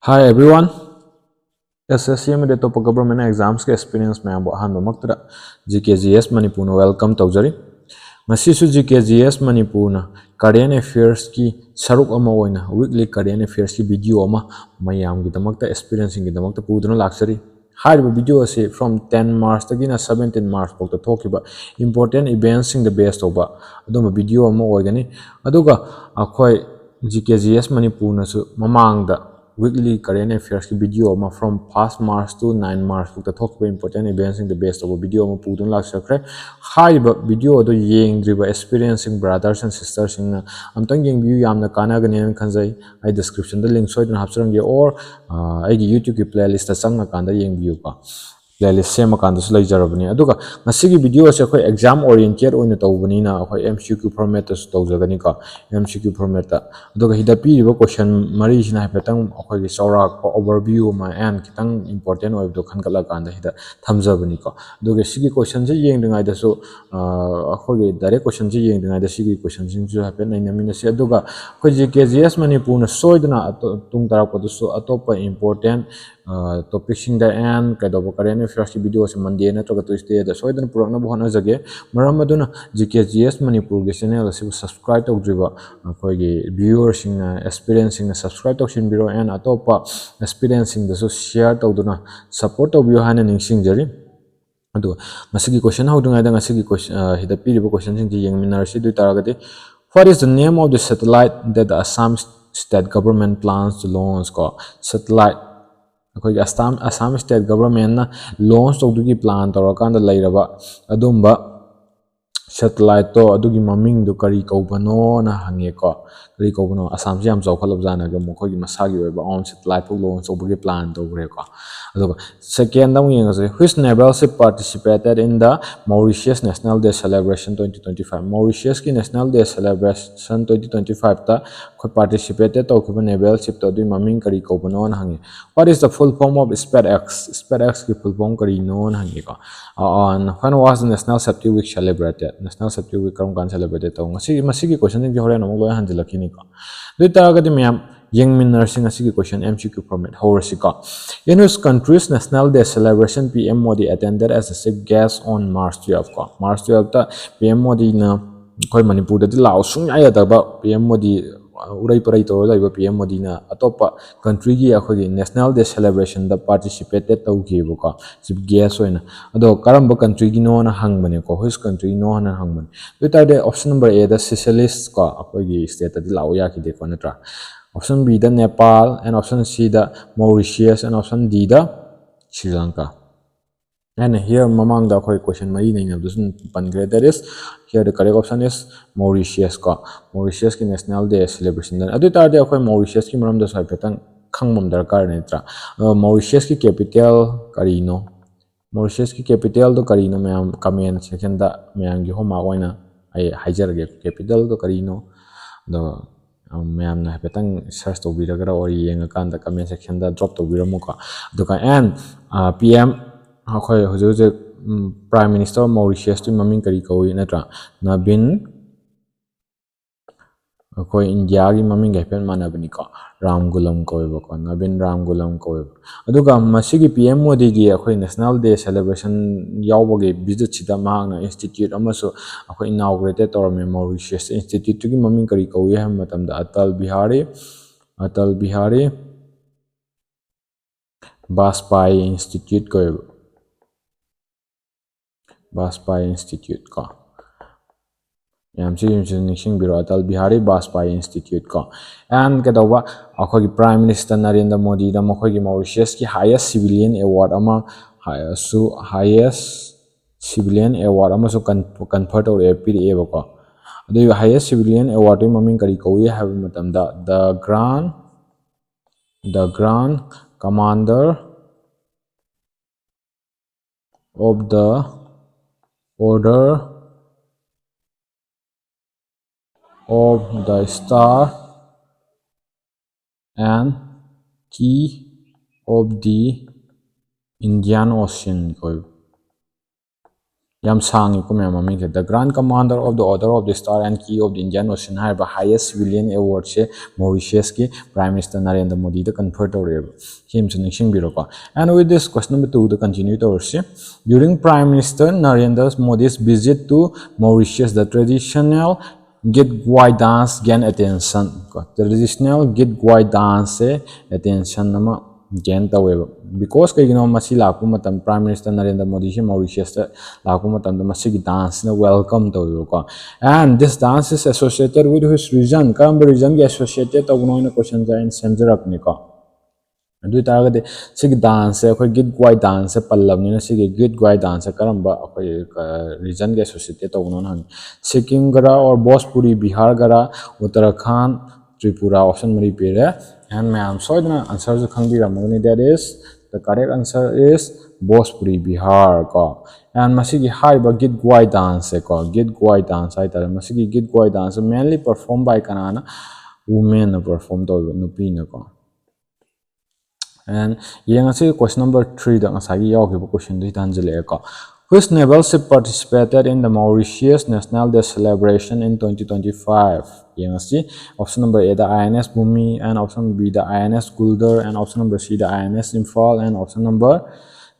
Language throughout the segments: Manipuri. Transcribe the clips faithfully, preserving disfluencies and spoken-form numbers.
Hi everyone, S S C ꯑꯃꯗꯤ ꯑꯇꯣꯞꯄ government examsꯀꯤ experience ꯃꯌꯥꯝꯕꯨ ꯑꯍꯥꯟꯕꯃꯛꯇꯗ G K G S ꯃꯅꯤꯄꯨꯔꯅ welcome ꯇꯧꯖꯔꯤ꯫ ꯉꯁꯤꯁꯨ G K G S ꯃꯅꯤꯄꯨꯔꯅ current affairsꯀꯤ ꯁꯔꯨꯛ ꯑꯃ ꯑꯣꯏꯅ weekly current affairsꯀꯤ video ꯑꯃ ꯃꯌꯥꯝꯒꯤꯗꯃꯛꯇ, experienceꯁꯤꯡꯒꯤꯗꯃꯛꯇ ꯄꯨꯗꯨꯅ ꯂꯥꯛꯆꯔꯤ꯫ ꯍꯥꯏꯔꯤꯕ video ꯑꯁꯤ from ten Marchꯇꯒꯤꯅ seventeen March ꯐꯥꯎꯗ ꯊꯣꯛꯈꯤꯕ important eventsꯁꯤꯡꯗ base ꯇꯧꯕ ꯑꯗꯨꯝꯕ video ꯑꯃ ꯑꯣꯏꯒꯅꯤ꯫ ꯑꯗꯨꯒ ꯑꯩꯈꯣꯏ G K G S ꯃꯅꯤꯄꯨꯔꯅꯁꯨ ꯃꯃꯥꯡꯗ weekly current affairsꯀꯤ video ꯑꯃ from first March to nine March ꯐꯥꯎꯗ ꯊꯣꯛꯈꯤꯕ important eventsꯁꯤꯡꯗ base ꯇꯧꯕ video ꯑꯃ ꯄꯨꯗꯨꯅ ꯂꯥꯛꯆꯈ꯭ꯔꯦ꯫ ꯍꯥꯏꯔꯤꯕ video ꯑꯗꯨ ꯌꯦꯡꯗ꯭ꯔꯤꯕ experienceꯁꯤꯡ brothers and sistersꯁꯤꯡꯅ ꯑꯝꯇꯪ ꯌꯦꯡꯕꯤꯌꯨ, ꯌꯥꯝꯅ ꯀꯥꯟꯅꯒꯅꯤ ꯍꯥꯏꯅ ꯈꯟꯖꯩ꯫ ꯑꯩ descriptionꯗ link ꯁꯣꯏꯗꯅ ꯍꯥꯞꯆꯔꯝꯒꯦ, or ꯑꯩꯒꯤ YouTubeꯀꯤ playlistꯇ ꯆꯪꯉꯀꯥꯟꯗ ꯌꯦꯡꯕꯤꯌꯨꯀꯣ꯫ Playlist ꯁꯦꯝꯃꯀꯥꯟꯗꯁꯨ ꯂꯩꯖꯔꯕꯅꯤ꯫ ꯑꯗꯨꯒ ꯉꯁꯤꯒꯤ video ꯑꯁꯦ ꯑꯩꯈꯣꯏ exam oriented ꯑꯣꯏꯅ ꯇꯧꯕꯅꯤꯅ ꯑꯩꯈꯣꯏ M C Q formatꯇꯁꯨ ꯇꯧꯖꯒꯅꯤꯀꯣ, M C Q formatꯇ꯫ ꯑꯗꯨꯒ ꯁꯤꯗ ꯄꯤꯔꯤꯕ question ꯃꯔꯤꯁꯤꯅ ꯍꯥꯏꯐꯦꯠꯇꯪ ꯑꯩꯈꯣꯏꯒꯤ ꯆꯥꯎꯔꯥꯛꯄ overview ꯑꯃ and ꯈꯤꯇꯪ important ꯑꯣꯏꯕꯗꯣ ꯈꯟꯒꯠꯂꯀꯥꯟꯗ ꯁꯤꯗ ꯊꯝꯖꯕꯅꯤꯀꯣ꯫ ꯑꯗꯨꯒ ꯁꯤꯒꯤ questionꯁꯦ ꯌꯦꯡꯗ꯭ꯔꯤꯉꯩꯗꯁꯨ, ꯑ, ꯑꯩꯈꯣꯏꯒꯤ direct questionꯁꯦ ꯌꯦꯡꯗ꯭ꯔꯤꯉꯩꯗ ꯁꯤꯒꯤ questionꯁꯤꯡꯁꯨ ꯍꯥꯏꯐꯦꯠ ꯅꯩꯅꯃꯤꯟꯅꯁꯤ꯫ ꯑꯗꯨꯒ ꯑꯩꯈꯣꯏ G K G S ꯃꯅꯤꯄꯨꯔꯅ ꯁꯣꯏꯗꯅ ꯑꯇꯣ-, ꯇꯨꯡ ꯇꯥꯔꯛꯄꯗꯁꯨ ꯑꯇꯣꯞꯄ important, ꯑ, topicꯁꯤꯡꯗ and ꯀꯩꯗꯧꯕ current affairsꯀꯤ videoꯁꯦ Monday ꯅꯠꯇ꯭ꯔꯒ Tuesdayꯗ ꯁꯣꯏꯗꯅ ꯄꯨꯔꯛꯅꯕ ꯍꯣꯠꯅꯖꯒꯦ꯫ ꯃꯔꯝ ꯑꯗꯨꯅ G K G S ꯃꯅꯤꯄꯨꯔꯒꯤ channel ꯑꯁꯤꯕꯨ subscribe ꯇꯧꯗ꯭ꯔꯤꯕ ꯑꯩꯈꯣꯏꯒꯤ viewerꯁꯤꯡꯅ, experienceꯁꯤꯡꯅ subscribe ꯇꯧꯁꯤꯟꯕꯤꯔꯣ and ꯑꯇꯣꯞꯄ experienceꯁꯤꯡꯗꯁꯨ share ꯇꯧꯗꯨꯅ support ꯇꯧꯕꯤꯌꯨ ꯍꯥꯏꯅ ꯅꯤꯡꯁꯤꯡꯖꯔꯤ꯫ ꯑꯗꯨꯒ ꯉꯁꯤꯒꯤ question ꯍꯧꯗ꯭ꯔꯤꯉꯩꯗ ꯉꯁꯤꯒꯤ question, ꯑ, ꯁꯤꯗ ꯄꯤꯔꯤꯕ questionꯁꯤꯡꯁꯤ ꯌꯦꯡꯃꯤꯟꯅꯔꯁꯤ꯫ ꯑꯗꯨ ꯑꯣꯏ ꯇꯥꯔꯒꯗꯤ, what is the name of the satellite that the Assam state government plans to launch? ꯀꯣ, satellite, ꯑꯩꯈꯣꯏꯒꯤ Assam, Assam state governmentꯅ launch ꯇꯧꯗꯨꯒꯤ plan ꯇꯧꯔꯀꯥꯟꯗ ꯂꯩꯔꯕ ꯑꯗꯨꯝꯕ satelliteꯇꯣ, ꯑꯗꯨꯒꯤ ꯃꯃꯤꯡꯗꯨ ꯀꯔꯤ ꯀꯧꯕꯅꯣꯅ ꯍꯪꯉꯦꯀꯣ꯫ ꯀꯔꯤ ꯀꯧꯕꯅꯣ? ꯑꯁꯥꯝꯁꯤ ꯌꯥꯝ ꯆꯥꯎꯈꯠꯂꯕꯖꯥꯠꯅꯦ, ꯑꯗꯨꯝ ꯃꯈꯣꯏꯒꯤ ꯃꯁꯥꯒꯤ ꯑꯣꯏꯕ own satellite ꯐꯥꯎ launch ꯇꯧꯕꯒꯤ plan ꯇꯧꯈ꯭ꯔꯦꯀꯣ꯫ ꯑꯗꯨꯒ second ꯑꯃꯨꯛ ꯌꯦꯡꯉꯁꯦ, which naval ship participated in the Mauritius National Day celebration twenty twenty-five? Mauritiusꯀꯤ National Day celebration twenty twenty-fiveꯇ ꯑꯩꯈꯣꯏ participated ꯇꯧꯈꯤꯕ naval shipꯇꯣ, ꯑꯗꯨꯒꯤ ꯃꯃꯤꯡ ꯀꯔꯤ ꯀꯧꯕꯅꯣꯅ ꯍꯪꯉꯤ꯫ What is the full form of SpaceX? SpaceXꯀꯤ full form ꯀꯔꯤꯅꯣꯅ ꯍꯪꯉꯤꯀꯣ꯫ Uh, and when was the National Safety Week celebrated? National Safety Week ꯀꯔꯝ ꯀꯥꯟꯗ celebrated ꯇꯧ? ꯉꯁꯤ, ꯃꯁꯤꯒꯤ questionꯁꯤꯡꯁꯦ ꯍꯣꯔꯦꯟ ꯑꯃꯨꯛ ꯂꯣꯏ ꯍꯟꯖꯤꯜꯂꯛꯈꯤꯅꯤꯀꯣ꯫ ꯑꯗꯨ ꯑꯣꯏ ꯇꯥꯔꯒꯗꯤ ꯃꯌꯥꯝ, ꯌꯦꯡꯃꯤꯟꯅꯔꯁꯤ ꯉꯁꯤꯒꯤ question M C Q format ꯍꯧꯔꯁꯤꯀꯣ꯫ In which country's National Day celebration P M Modi attended as a chief guest on March twelve ꯀꯣ? March twelve ꯇ P M Modi ꯅ ꯑꯩꯈꯣꯏ ꯃꯅꯤꯄꯨꯔꯗꯗꯤ ꯂꯥꯛꯑꯣ ꯁꯨꯡꯌꯥ ꯌꯥꯗꯕ P M Modi, ꯎꯔꯩ ꯄꯔꯩ ꯇꯧꯔ ꯂꯩꯕ P M Modi ꯅ ꯑꯇꯣꯞꯄ country ꯒꯤ ꯑꯩꯈꯣꯏꯒꯤ National Day celebration ꯗ participated ꯇꯧꯈꯤꯕꯀꯣ, chief guest ꯑꯣꯏꯅ꯫ ꯑꯗꯣ ꯀꯔꯝꯕ country ꯒꯤꯅꯣꯅ ꯍꯪꯕꯅꯦꯀꯣ, which country ꯅꯣ ꯍꯥꯏꯅ ꯍꯪꯕꯅꯦ꯫ ꯑꯗꯨ ꯑꯣꯏꯇꯥꯔꯗꯤ option number A the Seychelles ꯀꯣ, ꯑꯩꯈꯣꯏꯒꯤ state ꯇꯗꯤ ꯂꯥꯛꯑꯣ ꯌꯥꯈꯤꯗꯦꯀꯣ, ꯅꯠꯇ꯭ꯔꯥ? Option B the Nepal, and option C the Mauritius, and option D the Sri Lanka꯫ And here ꯃꯃꯥꯡꯗ ꯑꯩꯈꯣꯏ question ꯃꯔꯤ ꯅꯩꯅꯕꯗꯁꯨ ꯄꯟꯈ꯭ꯔꯦ, that is, here the correct option is Mauritius ꯀꯣ꯫ Mauritius ꯀꯤ National Day celebration ꯗ꯫ ꯑꯗꯨ ꯑꯣꯏꯇꯥꯔꯗꯤ ꯑꯩꯈꯣꯏ Mauritius ꯀꯤ ꯃꯔꯝꯗꯁꯨ ꯍꯥꯏꯐꯦꯠꯇꯪ ꯈꯪꯕ ꯑꯃ ꯗꯔꯀꯥꯔꯅꯤ, ꯅꯠꯇ꯭ꯔꯥ? ꯑꯗꯣ Mauritius ꯀꯤ capital ꯀꯔꯤꯅꯣ? Mauritius ꯀꯤ capital ꯗꯣ ꯀꯔꯤꯅꯣ? ꯃꯌꯥꯝ comment section ꯗ ꯃꯌꯥꯝꯒꯤ homework ꯑꯣꯏꯅ ꯑꯩ ꯍꯥꯏꯖꯔꯒꯦ, capital ꯗꯣ ꯀꯔꯤꯅꯣ? ꯑꯗꯣ, ꯑ, ꯃꯌꯥꯝꯅ ꯍꯥꯏꯐꯦꯠꯇꯪ search ꯇꯧꯕꯤꯔꯒꯔ or ꯌꯦꯡꯉꯀꯥꯟꯗ comment section ꯗ drop ꯇꯧꯕꯤꯔꯝꯃꯨꯀꯣ꯫ ꯑꯗꯨꯒ and, ꯑ, P M, ꯑꯩꯈꯣꯏ ꯍꯧꯖꯤꯛ ꯍꯧꯖꯤꯛ, ꯎꯝ, Prime Minister of Mauritius ꯇꯨꯒꯤ ꯃꯃꯤꯡ ꯀꯔꯤ ꯀꯧꯏ, ꯅꯠꯇ꯭ꯔꯥ? ꯅꯕꯤꯟ, ꯑꯩꯈꯣꯏ ꯏꯟꯗꯤꯌꯥꯒꯤ ꯃꯃꯤꯡꯒ ꯍꯥꯏꯐꯦꯠ ꯃꯥꯟꯅꯕꯅꯤꯀꯣ, ꯔꯥꯝꯒꯨꯂꯝ ꯀꯧꯋꯦꯕꯀꯣ, ꯅꯕꯤꯟ ꯔꯥꯝꯒꯨꯂꯝ ꯀꯧꯋꯦꯕ꯫ ꯑꯗꯨꯒ ꯃꯁꯤꯒꯤ P M Modi ꯒꯤ ꯑꯩꯈꯣꯏ National Day celebration ꯌꯥꯎꯕꯒꯤ visit ꯁꯤꯗ ꯃꯍꯥꯛꯅ institute ꯑꯃꯁꯨ ꯑꯩꯈꯣꯏ inaugurated ꯇꯧꯔꯝꯃꯦ꯫ Mauritius institute ꯇꯨꯒꯤ ꯃꯃꯤꯡ ꯀꯔꯤ ꯀꯧꯏ ꯍꯥꯏꯕ ꯃꯇꯝꯗ ꯑꯇꯜ ꯕꯤꯍꯥꯔꯤ, ꯑꯇꯜ ꯕꯤꯍꯥꯔꯤ ꯕꯥꯖꯄꯥꯏ Institute ꯀꯧꯋꯦꯕ꯫ ꯕꯥꯖꯄꯥꯏ Institute ꯀꯣ꯫ ꯃꯌꯥꯝ ꯁꯤꯁꯨ ꯅꯤꯡꯁꯤꯡꯕꯤꯔꯣ, ꯑꯇꯜ ꯕꯤꯍꯥꯔꯤ ꯕꯥꯖꯄꯥꯏ Institute ꯀꯣ꯫ And ꯀꯩꯗꯧꯕ, ꯑꯩꯈꯣꯏꯒꯤ Prime Minister ꯅꯔꯦꯟꯗ꯭ꯔ ꯃꯣꯗꯤꯗ ꯃꯈꯣꯏꯒꯤ Mauritius ꯀꯤ highest civilian award ꯑꯃ, ꯁꯨ highest civilian award ꯑꯃꯁꯨ con-, confer ꯇꯧꯔꯛꯑꯦ, ꯄꯤꯔꯛꯑꯦꯕꯀꯣ꯫ ꯑꯗꯨꯒꯤ highest civilian award ꯇꯨꯒꯤ ꯃꯃꯤꯡ ꯀꯔꯤ ꯀꯧꯏ ꯍꯥꯏꯕ ꯃꯇꯝꯗ the Grand, the Grand Commander of the Order of the Star and Key of the Indian Ocean ꯀꯧꯏ꯫ ꯌꯥꯝ ꯁꯥꯡꯉꯤꯀꯣ ꯃꯌꯥꯝ ꯃꯃꯤꯡꯁꯦ꯫ The Grand Commander of the Order of the Star and Key of the Indian Ocean ꯍꯥꯏꯔꯤꯕ highest civilian awardꯁꯦ ꯃꯣꯔꯤꯁꯤꯌꯁꯀꯤ Prime Minister Narendra ꯃꯣꯗꯤꯗ confer ꯇꯧꯔꯛꯑꯦꯕ꯫ ꯁꯤ ꯑꯃꯁꯨ ꯅꯤꯡꯁꯤꯡꯕꯤꯔꯣꯀꯣ꯫ And with this, question number twoꯗ continue ꯇꯧꯔꯁꯤ꯫ During Prime Minister Narendra Modi's visit to Mauritius, the traditional Git Gwai dance gain attention ꯀꯣ꯫ Traditional Git Gwai danceꯁꯦ attention ꯑꯃ gain ꯇꯧꯋꯦꯕ꯫ Because ꯀꯩꯒꯤꯅꯣ, ꯃꯁꯤ ꯂꯥꯛꯄ ꯃꯇꯝ, Prime Minister ꯅꯔꯦꯟꯗ꯭ꯔ ꯃꯣꯗꯤꯁꯤ ꯃꯣꯔꯤꯁꯤꯌꯁꯇ ꯂꯥꯛꯄ ꯃꯇꯝꯗ ꯃꯁꯤꯒꯤ danceꯁꯤꯅ welcome ꯇꯧꯋꯦꯕꯀꯣ꯫ And this dance is associated with which region? ꯀꯔꯝꯕ regionꯒꯤ associated ꯇꯧꯕꯅꯣ ꯍꯥꯏꯅ questionꯁꯦ ꯑꯩꯅ ꯁꯦꯝꯖꯔꯛꯄꯅꯤꯀꯣ꯫ ꯑꯗꯨ ꯑꯣꯏꯇꯥꯔꯒꯗꯤ ꯁꯤꯒꯤ danceꯁꯦ, ꯑꯩꯈꯣꯏ ꯒꯤꯠ ꯒ꯭ꯋꯥꯏ danceꯁꯦ ꯄꯜꯂꯕꯅꯤꯅ, ꯁꯤꯒꯤ ꯒꯤꯠ ꯒ꯭ꯋꯥꯏ danceꯁꯦ ꯀꯔꯝꯕ ꯑꯩꯈꯣꯏ regionꯒꯤ associated ꯇꯧꯕꯅꯣꯅ ꯍꯪꯉꯤ꯫ ꯁꯤꯛꯀꯤꯝꯒꯔ or ꯚꯣꯖꯄꯨꯔꯤ ꯕꯤꯍꯥꯔꯒꯔ, ꯎꯠꯇꯔꯥꯈꯟ, ꯇ꯭ꯔꯤꯄꯨꯔꯥ, option ꯃꯔꯤ ꯄꯤꯔꯦ꯫ And ꯃꯌꯥꯝ ꯁꯣꯏꯗꯅ answerꯁꯨ ꯈꯪꯕꯤꯔꯝꯃꯒꯅꯤ, that is, the correct answer is Bhojpuri Bihar ꯀꯣ꯫ And ꯃꯁꯤꯒꯤ ꯍꯥꯏꯔꯤꯕ ꯒꯤꯠ ꯒ꯭ꯋꯥꯏ danceꯁꯦ ꯀꯣ, ꯒꯤꯠ ꯒ꯭ꯋꯥꯏ dance ꯍꯥꯏꯇꯥꯔꯦ, ꯃꯁꯤꯒꯤ ꯒꯤꯠ ꯒ꯭ꯋꯥꯏ danceꯁꯦ mainly perform by ꯀꯅꯥꯅ? Womenꯅ perform ꯇꯧꯋꯦꯕ, ꯅꯨꯄꯤꯅꯀꯣ꯫ And ꯌꯦꯡꯉꯁꯤ question number threeꯗ ꯉꯁꯥꯏꯒꯤ ꯌꯥꯎꯈꯤꯕ questionꯗꯨ ꯍꯦꯛꯇ ꯍꯟꯖꯤꯜꯂꯛꯑꯦꯀꯣ꯫ Which naval ship participated in the Mauritius National Day celebration in twenty twenty-five? ꯌꯦꯡꯉꯁꯤ꯫ Option number Aꯗ I N S Bhumi, and option Bꯗ I N S Gulder, and option number Cꯗ I N S Imphal, and option number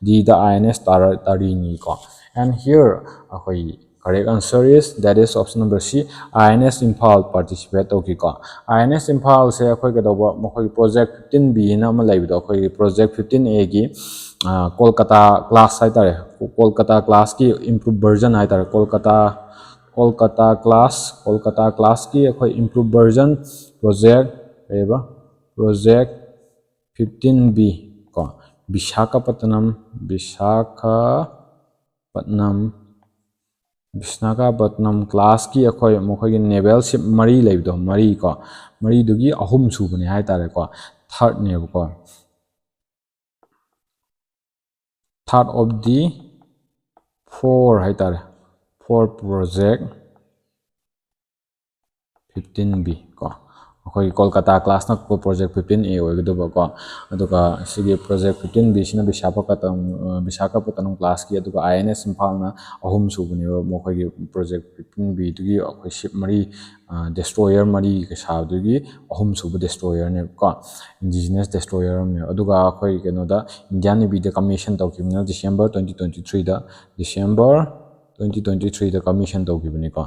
Dꯗ I N S Tara-, Tarini ꯀꯣ꯫ And here ꯑꯩꯈꯣꯏ correct answer is, that is option number C, I N S Imphal participate ꯇꯧꯈꯤꯀꯣ꯫ I N S Imphalꯁꯦ ꯑꯩꯈꯣꯏ ꯀꯩꯗꯧꯕ, ꯃꯈꯣꯏꯒꯤ project fifteen B ꯍꯥꯏꯅ ꯑꯃ ꯂꯩꯕꯗꯣ, ꯑꯩꯈꯣꯏꯒꯤ project fifteen Aꯒꯤ, ꯑ, ꯀꯣꯜꯀꯇꯥ class ꯍꯥꯏꯇꯥꯔꯦ, ꯀꯣꯜꯀꯇꯥ classꯀꯤ improve version ꯍꯥꯏꯇꯥꯔꯦ, ꯀꯣꯜꯀꯇꯥ, ꯀꯣꯜꯀꯇꯥ class, ꯀꯣꯜꯀꯇꯥ classꯀꯤ ꯑꯩꯈꯣꯏ improve version project, ꯀꯩꯕ, project fifteen B ꯀꯣ, ꯕꯤꯁꯥꯈꯥꯄꯠꯅꯝ, ꯕꯤꯁꯥꯈꯥ ꯄꯠꯅꯝ, ꯕꯤꯁꯥꯈꯥꯄꯠꯅꯝ classꯀꯤ ꯑꯩꯈꯣꯏ ꯃꯈꯣꯏꯒꯤ naval ship ꯃꯔꯤ ꯂꯩꯕꯗꯣ, ꯃꯔꯤ ꯀꯣ, ꯃꯔꯤꯗꯨꯒꯤ ꯑꯍꯨꯝ ꯁꯨꯕꯅꯦ ꯍꯥꯏꯇꯥꯔꯦꯀꯣ, thirdꯅꯦꯕꯀꯣ, third of the four ꯍꯥꯏꯇꯥꯔꯦ, four project fifteen B ꯀꯣ꯫ ꯑꯩꯈꯣꯏꯒꯤ ꯀꯣꯜꯀꯇꯥ ꯀ꯭ꯂꯥꯁꯅ ꯄ꯭ꯔꯣꯖꯦꯛ ꯐꯤꯐꯇꯤꯟ ꯑꯦ ꯑꯣꯏꯒꯗꯕꯀꯣ꯫ ꯑꯗꯨꯒ ꯁꯤꯒꯤ ꯄ꯭ꯔꯣꯖꯦꯛ ꯐꯤꯐꯇꯤꯟ ꯕꯤꯁꯤꯅ ꯕꯤꯁꯥꯈꯥꯄꯇꯅꯝ ꯕꯤꯁꯥꯈꯥꯄꯇꯅꯝ ꯀ꯭ꯂꯥꯁꯀꯤ, ꯑꯗꯨꯒ ꯑꯥꯏ ꯑꯦꯟ ꯑꯦꯁ ꯏꯝꯐꯥꯜꯅ ꯑꯍꯨꯝ ꯁꯨꯕꯅꯦꯕ꯫ ꯃꯈꯣꯏꯒꯤ ꯄ꯭ꯔꯣꯖꯦꯛ ꯐꯤꯐꯇꯤꯟ ꯕꯤꯗꯨꯒꯤ ꯑꯩꯈꯣꯏ ꯁꯤꯞ ꯃꯔꯤ, ꯗꯦꯁꯇ꯭ꯔꯣꯌꯔ ꯃꯔꯤꯒ ꯁꯥꯕꯗꯨꯒꯤ ꯑꯍꯨꯝ ꯁꯨꯕ ꯗꯦꯁꯇ꯭ꯔꯣꯌꯔꯅꯦꯕꯀꯣ, ꯏꯟꯗꯤꯖꯤꯅꯁ ꯗꯦꯁꯇ꯭ꯔꯣꯌꯔ ꯑꯃꯅꯦꯕ꯫ ꯑꯗꯨꯒ ꯑꯩꯈꯣꯏ ꯀꯩꯅꯣꯗ ꯏꯟꯗꯤꯌꯥꯟ ꯅꯦꯚꯤꯗ ꯀꯃꯤꯁꯟ ꯇꯧꯈꯤꯕꯅꯤꯅ ꯗꯤꯁꯦꯝꯕꯔ ꯇ꯭ꯋꯦꯟꯇꯤ ꯇ꯭ꯋꯦꯟꯇꯤ ꯊ꯭ꯔꯤꯗ, ꯗꯤꯁꯦꯝꯕꯔ ꯇ꯭ꯋꯦꯟꯇꯤ ꯇ꯭ꯋꯦꯟꯇꯤ ꯊ꯭ꯔꯤꯗ ꯀꯃꯤꯁꯟ ꯇꯧꯈꯤꯕꯅꯤꯀꯣ꯫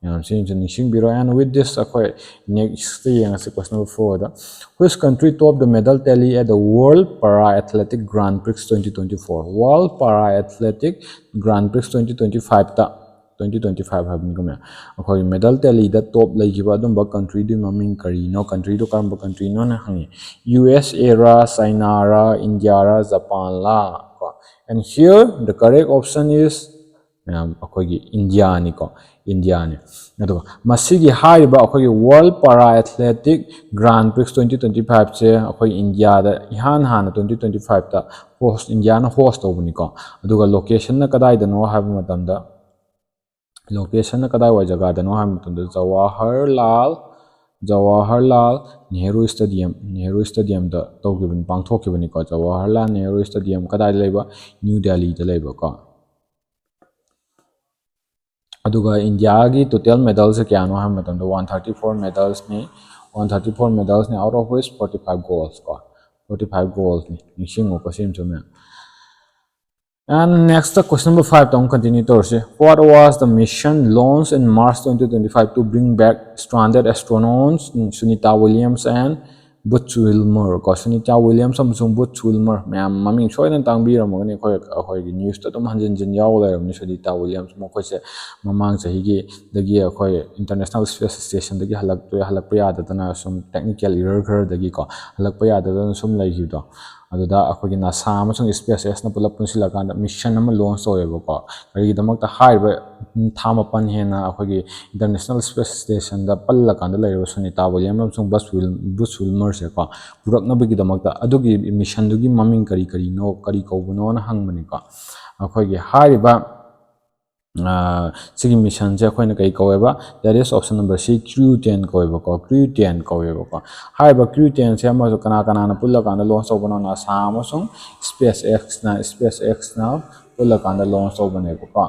ꯃꯌꯥꯝꯁꯤꯅꯁꯨ ꯅꯤꯡꯁꯤꯡꯕꯤꯔꯣ꯫ And with this, ꯑꯩꯈꯣꯏ ꯅꯦꯛꯁꯇ ꯌꯦꯡꯉꯁꯤ, ꯀꯣꯏꯁꯟ ꯅꯝꯕꯔ ꯐꯣꯔꯗ, Which country topped the medal tally at the World Para Athletic Grand Prix twenty twenty-four? World Para Athletic Grand Prix twenty twenty-fiveꯇ, twenty twenty-five ꯍꯥꯏꯕꯅꯤꯀꯣ ꯃꯌꯥꯝ, ꯑꯩꯈꯣꯏ ꯃꯦꯗꯜ ꯇꯦꯂꯤꯗ ꯇꯣꯞ ꯂꯩꯈꯤꯕ ꯑꯗꯨꯝꯕ ꯀꯟꯇ꯭ꯔꯤꯗꯨꯒꯤ ꯃꯃꯤꯡ ꯀꯔꯤꯅꯣ? ꯀꯟꯇ꯭ꯔꯤꯗꯣ ꯀꯔꯝꯕ ꯀꯟꯇ꯭ꯔꯤꯅꯣꯅ ꯍꯪꯉꯤ꯫ ꯌꯨ ꯑꯦꯁ ꯑꯦꯔꯥ, ꯆꯥꯏꯅꯥꯔꯥ, ꯏꯟꯗꯤꯌꯥꯔꯥ, ꯖꯄꯥꯟꯂꯥ? ꯀꯣ, and here the correct option is, ꯃꯌꯥꯝ, ꯑꯩꯈꯣꯏꯒꯤ ꯏꯟꯗꯤꯌꯥꯅꯤꯀꯣ, ꯏꯟꯗꯤꯌꯥꯅꯤ꯫ ꯑꯗꯨꯒ ꯃꯁꯤꯒꯤ ꯍꯥꯏꯔꯤꯕ ꯑꯩꯈꯣꯏꯒꯤ World Para Athletic Grand Prix twenty twenty-fiveꯁꯦ ꯑꯩꯈꯣꯏ ꯏꯟꯗꯤꯌꯥꯗ ꯏꯍꯥꯟ ꯍꯥꯟꯅ twenty twenty-fiveꯇ host, ꯏꯟꯗꯤꯌꯥꯅ host ꯇꯧꯕꯅꯤꯀꯣ꯫ ꯑꯗꯨꯒ ꯂꯣꯀꯦꯁꯟꯅ ꯀꯗꯥꯏꯗꯅꯣ ꯍꯥꯏꯕ ꯃꯇꯝꯗ, ꯂꯣꯀꯦꯁꯟꯅ ꯀꯗꯥꯏꯋꯥꯏ ꯖꯒꯥꯗꯅꯣ ꯍꯥꯏꯕ ꯃꯇꯝꯗ ꯖꯋꯥꯍꯔꯂꯥꯜ, ꯖꯋꯥꯍꯔꯂꯥꯜ ꯅꯦꯍꯔꯨ ꯁ꯭ꯇꯦꯗꯤꯌꯝ, ꯅꯦꯍꯔꯨ ꯁ꯭ꯇꯦꯗꯤꯌꯝꯗ ꯇꯧꯈꯤꯕꯅꯤ, ꯄꯥꯡꯊꯣꯛꯈꯤꯕꯅꯤꯀꯣ꯫ ꯖꯋꯥꯍꯔꯂꯥꯜ ꯅꯦꯍꯔꯨ ꯁ꯭ꯇꯦꯗꯤꯌꯝ ꯀꯗꯥꯏꯗ ꯂꯩꯕ? ꯅ꯭ꯌꯨ ꯗꯦꯜꯂꯤꯗ ꯂꯩꯕꯀꯣ꯫ ꯑꯗꯨꯒ ꯏꯟꯗꯤꯌꯥꯒꯤ total medalꯁꯦ ꯀꯌꯥꯅꯣ ꯍꯥꯏꯕ ꯃꯇꯝꯗ one thirty four medalsꯅꯤ꯫ One thirty four medalsꯅꯤ, out of which forty five golds ꯀꯣ, forty five goldsꯅꯤ꯫ ꯅꯤꯡꯁꯤꯡꯉꯨꯀꯣ ꯁꯤꯃꯁꯨ ꯃꯌꯥꯝ꯫ And next question number fiveꯇ ꯑꯃꯨꯛ continue ꯇꯧꯔꯁꯤ꯫ What was the mission launched in March twenty twenty-five to bring back stranded astronauts Sunita Williams and Butch Wilmore ꯀꯣ? Sunita Williams ꯑꯃꯁꯨꯡ Butch Wilmore, ꯃꯌꯥꯝ ꯃꯃꯤꯡ ꯁꯣꯏꯗꯅ ꯇꯥꯡꯕꯤꯔꯝꯃꯒꯅꯤ꯫ ꯑꯩꯈꯣꯏ, ꯑꯩꯈꯣꯏꯒꯤ newsꯇ ꯑꯗꯨꯝ ꯍꯟꯖꯤꯟ ꯍꯟꯖꯤꯟ ꯌꯥꯎ ꯂꯩꯔꯕꯅꯤ꯫ Sunita Williams ꯃꯈꯣꯏꯁꯦ ꯃꯃꯥꯡ ꯆꯍꯤꯒꯤꯗꯒꯤ ꯑꯩꯈꯣꯏ International Space Stationꯗꯒꯤ ꯍꯜꯂꯛꯇꯣꯏ, ꯍꯜꯂꯛꯄ ꯌꯥꯗꯗꯅ ꯁꯨꯝ technical error ꯈꯔꯗꯒꯤꯀꯣ ꯍꯜꯂꯛꯄ ꯌꯥꯗꯗꯅ ꯁꯨꯝ ꯂꯩꯈꯤꯕꯗꯣ, ꯑꯗꯨꯗ ꯑꯩꯈꯣꯏꯒꯤ ꯅꯥꯁꯥ ꯑꯃꯁꯨꯡ SpaceXꯅ ꯄꯨꯂꯞ ꯄꯨꯟꯁꯤꯜꯂꯀꯥꯟꯗ mission ꯑꯃ launch ꯇꯧꯋꯦꯕꯀꯣ꯫ ꯀꯔꯤꯒꯤꯗꯃꯛꯇ? ꯍꯥꯏꯔꯤꯕ ꯊꯥ ꯃꯥꯄꯟ ꯍꯦꯟꯅ ꯑꯩꯈꯣꯏꯒꯤ International Space Stationꯗ ꯄꯜꯂꯀꯥꯟꯗ ꯂꯩꯔꯤꯕ ꯁꯨꯅꯤꯇꯥ ꯋꯤꯂꯤꯌꯝ ꯑꯃꯁꯨꯡ ꯕꯁ ꯋꯤꯜ-, ꯕꯨꯁ ꯋꯤꯜꯃꯔꯁꯦꯀꯣ ꯄꯨꯔꯛꯅꯕꯒꯤꯗꯃꯛꯇ ꯑꯗꯨꯒꯤ missionꯗꯨꯒꯤ ꯃꯃꯤꯡ ꯀꯔꯤ ꯀꯔꯤꯅꯣ, ꯀꯔꯤ ꯀꯧꯕꯅꯣꯅ ꯍꯪꯕꯅꯤꯀꯣ꯫ ꯑꯩꯈꯣꯏꯒꯤ ꯍꯥꯏꯔꯤꯕ ꯁꯤꯒꯤ mission ꯁꯦ ꯑꯩꯈꯣꯏꯅ ꯀꯩ ꯀꯧꯋꯦꯕ? That is option number C, Crew ten ꯀꯧꯋꯦꯕꯀꯣ, Crew ten ꯀꯧꯋꯦꯕꯀꯣ꯫ ꯍꯥꯏꯔꯤꯕ Crew ten ꯁꯦ ꯑꯃꯁꯨ ꯀꯅꯥ ꯀꯅꯥꯅ ꯄꯨꯜꯂꯀꯥꯟꯗ launch ꯇꯧꯕꯅꯣ? NASA ꯑꯃꯁꯨꯡ SpaceX ꯅ, SpaceX ꯅ ꯄꯨꯜꯂꯀꯥꯟꯗ launch ꯇꯧꯕꯅꯦꯕꯀꯣ꯫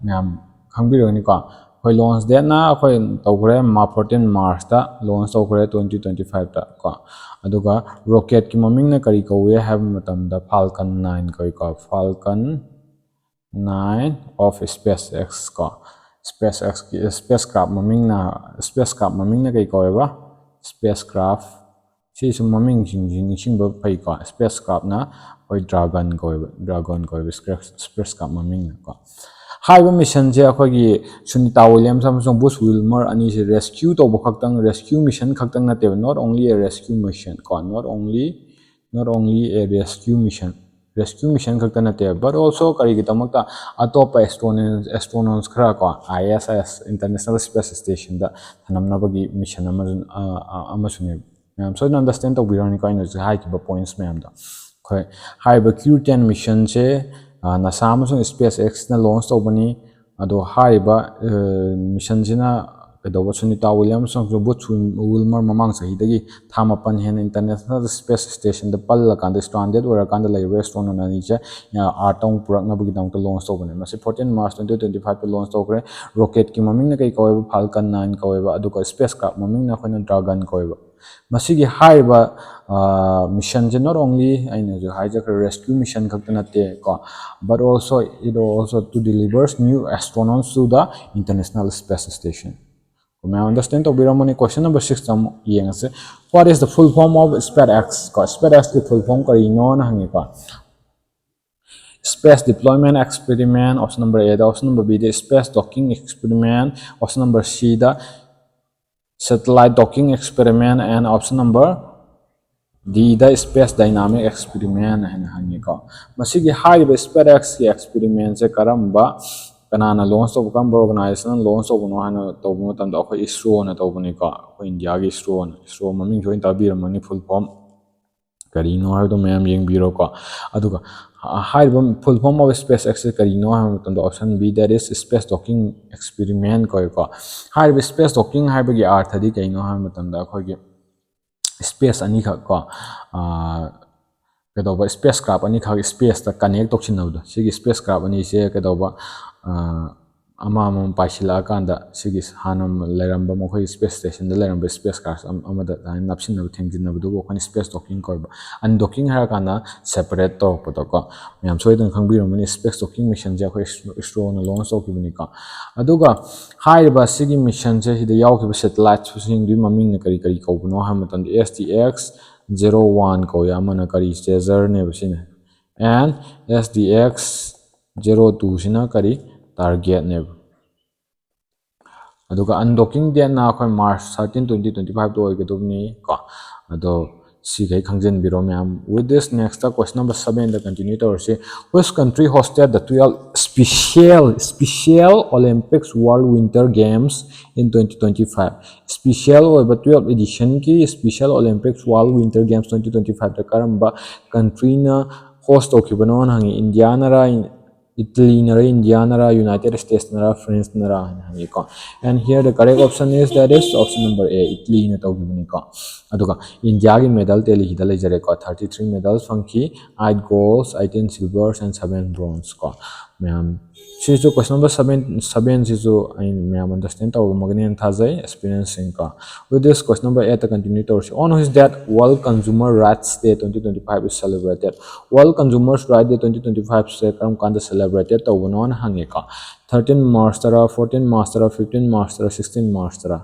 ꯃꯌꯥꯝ ꯈꯪꯕꯤꯔꯒꯅꯤꯀꯣ, ꯑꯩꯈꯣꯏ launch date ꯅ ꯑꯩꯈꯣꯏ ꯇꯧꯈ꯭ꯔꯦ, fourteen March ꯇ launch ꯇꯧꯈ꯭ꯔꯦ, twenty twenty five ꯇ ꯀꯣ꯫ ꯑꯗꯨꯒ rocket ꯀꯤ ꯃꯃꯤꯡꯅ ꯀꯔꯤ ꯀꯧꯏ ꯍꯥꯏꯕ ꯃꯇꯝꯗ Falcon nine ꯀꯧꯏꯀꯣ, Falcon nine of SpaceX ꯀꯣ꯫ SpaceX ꯀꯤ spacecraft ꯃꯃꯤꯡꯅ, spacecraft ꯃꯃꯤꯡꯅ ꯀꯩ ꯀꯧꯋꯦꯕ? Spacecraft꯫ ꯁꯤꯁꯨ ꯃꯃꯤꯡꯁꯤꯡꯁꯤ ꯅꯤꯡꯁꯤꯡꯕ ꯐꯩꯀꯣ꯫ Spacecraft ꯅ ꯑꯩꯈꯣꯏ Dragon ꯀꯧꯋꯦꯕ, Dragon ꯀꯧꯋꯦꯕ spacecraft ꯃꯃꯤꯡꯅꯀꯣ꯫ ꯍꯥꯏꯔꯤꯕ mission ꯁꯦ ꯑꯩꯈꯣꯏꯒꯤ Sunita Williams ꯑꯃꯁꯨꯡ Buzz Wilmer ꯑꯅꯤꯁꯦ rescue ꯇꯧꯕ ꯈꯛꯇꯪ, rescue mission ꯈꯛꯇꯪ ꯅꯠꯇꯦꯕ, not only a rescue mission ꯀꯣ, not only, not only a rescue mission, rescue mission ꯈꯛꯇ ꯅꯠꯇꯦ, but also ꯀꯔꯤꯒꯤꯗꯃꯛꯇ? ꯑꯇꯣꯞꯄ astronauts, astronauts ꯈꯔ ꯀꯣ, ISS, International Space Station ꯗ ꯊꯅꯝꯅꯕꯒꯤ mission ꯑꯃꯁꯨ, ꯑ, ꯑ, ꯑꯃꯁꯨꯅꯦꯕ꯫ ꯃꯌꯥꯝ ꯁꯣꯏꯗꯅ understand ꯇꯧꯕꯤꯔꯝꯅꯤꯀꯣ ꯑꯩꯅ ꯍꯧꯖꯤꯛ ꯍꯥꯏꯈꯤꯕ points ꯃꯌꯥꯝꯗꯣ꯫ ꯑꯩꯈꯣꯏ ꯍꯥꯏꯔꯤꯕ Crew ten mission ꯁꯦ, ꯑ, NASA ꯑꯃꯁꯨꯡ SpaceX ꯅ launch ꯇꯧꯕꯅꯤ꯫ ꯑꯗꯣ ꯍꯥꯏꯔꯤꯕ, ꯑ, mission ꯁꯤꯅ ꯀꯩꯗꯧꯕ? Sunita Williams ꯑꯃꯁꯨꯡ Buzz Wilmer ꯃꯃꯥꯡ ꯆꯍꯤꯗꯒꯤ ꯊꯥ ꯃꯥꯄꯟ ꯍꯦꯟꯅ International Space Station ꯗ ꯄꯜꯂꯀꯥꯟꯗ, stranded ꯑꯣꯏꯔꯀꯥꯟꯗ ꯂꯩꯔꯤꯕ astronaut ꯑꯅꯤꯁꯦ, ꯑ, Earth ꯇ ꯑꯃꯨꯛ ꯄꯨꯔꯛꯅꯕꯒꯤꯗꯃꯛꯇ launch ꯇꯧꯕꯅꯦ꯫ ꯃꯁꯤ fourteen March twenty twenty five ꯇ launch ꯇꯧꯈ꯭ꯔꯦ꯫ Rocket ꯀꯤ ꯃꯃꯤꯡꯅ ꯀꯩ ꯀꯧꯋꯦꯕ? Falcon nine ꯀꯧꯋꯦꯕ꯫ ꯑꯗꯨꯒ spacecraft ꯃꯃꯤꯡꯅ ꯑꯩꯈꯣꯏꯅ Dragon ꯀꯧꯋꯦꯕ꯫ ꯃꯁꯤꯒꯤ ꯍꯥꯏꯔꯤꯕ, ꯑ, mission ꯁꯦ not only ꯑꯩꯅ ꯍꯧꯖꯤꯛ ꯍꯥꯏꯖꯈ꯭ꯔꯦ rescue mission ꯈꯛꯇ ꯅꯠꯇꯦ ꯀꯣ, but also it also to delivers new astronauts to the International Space Station꯫ ꯃꯌꯥꯝ understand ꯇꯧꯕꯤꯔꯝꯃꯅꯤ꯫ Question number six ꯇ ꯑꯃꯨꯛ ꯌꯦꯡꯉꯁꯦ꯫ What is the full form of SpaceX? ꯀꯣ, SpaceX ꯀꯤ full form ꯀꯔꯤꯅꯣꯅ ꯍꯪꯉꯦꯀꯣ꯫ Space Deployment Experiment, option number A the, option number B the Space Docking Experiment, option number C the Satellite Docking Experiment, and option number D the Space Dynamic Experiment ꯍꯥꯏꯅ ꯍꯪꯉꯤꯀꯣ꯫ ꯃꯁꯤꯒꯤ ꯍꯥꯏꯔꯤꯕ SpaceX ꯀꯤ experiment ꯁꯦ ꯀꯔꯝꯕ, ꯀꯅꯥꯅ launch ꯇꯧꯕ, ꯀꯔꯝꯕ organization ꯅ launch ꯇꯧꯕꯅꯣ ꯍꯥꯏꯅ ꯇꯧꯕ ꯃꯇꯝꯗ ꯑꯩꯈꯣꯏ ISRO ꯅ ꯇꯧꯕꯅꯤꯀꯣ꯫ ꯑꯩꯈꯣꯏ ꯏꯟꯗꯤꯌꯥꯒꯤ ISRO ꯅ, ISRO ꯃꯃꯤꯡꯁꯨ ꯂꯣꯏꯅ ꯇꯥꯕꯤꯔꯝꯃꯅꯤ, full form꯫ ꯀꯔꯤꯅꯣ ꯍꯥꯏꯕꯗꯣ ꯃꯌꯥꯝ ꯌꯦꯡꯕꯤꯔꯣꯀꯣ꯫ ꯑꯗꯨꯒ ꯍꯥꯏꯔꯤꯕ full form of SpaceX ꯁꯦ ꯀꯔꯤꯅꯣ ꯍꯥꯏꯕ ꯃꯇꯝꯗ option B, that is space docking experiment ꯀꯧꯏꯀꯣ꯫ ꯍꯥꯏꯔꯤꯕ space docking ꯍꯥꯏꯕꯒꯤ ꯑꯥꯔꯊꯗꯤ ꯀꯩꯅꯣ ꯍꯥꯏꯕ ꯃꯇꯝꯗ ꯑꯩꯈꯣꯏꯒꯤ space ꯑꯅꯤꯈꯛ ꯀꯣ, ꯀꯩꯗꯧꯕ, space craft ꯑꯅꯤꯈꯛ space ꯇ connect ꯇꯧꯁꯤꯟꯅꯕꯗꯣ, ꯁꯤꯒꯤ space craft ꯑꯅꯤꯁꯦ ꯀꯩꯗꯧꯕ, ꯑꯃ ꯑꯃꯃꯝ ꯄꯥꯏꯁꯤꯜꯂꯛꯑꯀꯥꯟꯗ ꯁꯤꯒꯤ ꯍꯥꯟꯅ ꯂꯩꯔꯝꯕ, ꯃꯈꯣꯏꯒꯤ space station ꯗ ꯂꯩꯔꯝꯕ space craft ꯑꯃꯗ ꯑꯗꯨꯃꯥꯏꯅ ꯅꯞꯁꯤꯟꯅꯕ, ꯊꯦꯡꯖꯤꯟꯅꯕꯗꯨꯕꯨ ꯑꯩꯈꯣꯏꯅ space docking ꯀꯧꯋꯦꯕ꯫ Undocking ꯍꯥꯏꯔꯀꯥꯟꯗ separate ꯇꯧꯔꯛꯄꯗꯣꯀꯣ꯫ ꯃꯌꯥꯝ ꯁꯣꯏꯗꯅ ꯈꯪꯕꯤꯔꯝꯒꯅꯤ, space docking mission ꯁꯦ ꯑꯩꯈꯣꯏ ISRO ꯅ launch ꯇꯧꯈꯤꯕꯅꯤꯀꯣ꯫ ꯑꯗꯨꯒ ꯍꯥꯏꯔꯤꯕ ꯁꯤꯒꯤ mission ꯁꯦ ꯁꯤꯗ ꯌꯥꯎꯈꯤꯕ satellite ꯁꯤꯡꯗꯨꯒꯤ ꯃꯃꯤꯡꯅ ꯀꯔꯤ ꯀꯔꯤ ꯀꯧꯕꯅꯣ ꯍꯥꯏꯕ ꯃꯇꯝꯗ, SDX zero one ꯀꯧꯏ, ꯑꯃꯅ ꯀꯔꯤ, chaser ꯅꯦꯕ ꯁꯤꯅ, and SDX zero two ꯁꯤꯅ ꯀꯔꯤ, target ꯅꯦꯕ꯫ ꯑꯗꯨꯒ undocking date ꯅ ꯑꯩꯈꯣꯏ March thirteen, twenty twenty five ꯇ ꯑꯣꯏꯒꯗꯕꯅꯤ ꯀꯣ꯫ ꯑꯗꯣ ꯁꯤꯈꯩ ꯈꯪꯖꯤꯟꯕꯤꯔꯣ ꯃꯌꯥꯝ꯫ With this, next question number seven the continue ꯇꯧꯔꯁꯤ꯫ Which country hosted the twelve special, Special Olympics World Winter Games in twenty twenty five? Special ꯑꯣꯏꯕ twelve edition ꯒꯤ Special Olympics World Winter Games twenty twenty five ꯇ ꯀꯔꯝꯕ country ꯅ host ꯇꯧꯈꯤꯕꯅꯣꯅ ꯍꯪꯉꯤ꯫ ꯏꯟꯗꯤꯌꯥꯅꯔ, ꯏꯇꯂꯤꯅꯔ, ꯏꯟꯗꯤꯌꯥꯅꯔ, United States ꯅꯔ, France ꯅꯔ ꯍꯥꯏꯅ ꯍꯪꯉꯤꯀꯣ꯫ And here the correct option is, that is option number A, ꯏꯇꯂꯤꯅ ꯇꯧꯈꯤꯕꯅꯤꯀꯣ꯫ ꯑꯗꯨꯒ ꯏꯟꯗꯤꯌꯥꯒꯤ medal tally ꯁꯤꯗ ꯂꯩꯖꯔꯦꯀꯣ, thirty three medals ꯐꯪꯈꯤ, eight golds, eighteen silvers and seven bronze ꯀꯣ꯫ ꯃꯌꯥꯝ ꯁꯤꯁꯨ question number seven, seven ꯁꯤꯁꯨ ꯑꯩ ꯃꯌꯥꯝ understand ꯇꯧꯔꯝꯃꯒꯅꯤ ꯍꯥꯏꯅ ꯊꯥꯖꯩ, experience ꯁꯤꯡꯀꯣ꯫ With this, question number eight ꯇ continue ꯇꯧꯔꯁꯤ꯫ On which date World Consumer Rights Day twenty twenty five is celebrated? World Consumer Rights Day twenty twenty five ꯁꯦ ꯀꯔꯝ ꯀꯥꯟꯗ celebrated ꯇꯧꯕꯅꯣꯅ ꯍꯪꯉꯦꯀꯣ꯫ Thirteen March ꯇꯔꯥ, fourteen March ꯇꯔꯥ, fifteen March ꯇꯔꯥ, sixteen March ꯇꯔꯥ?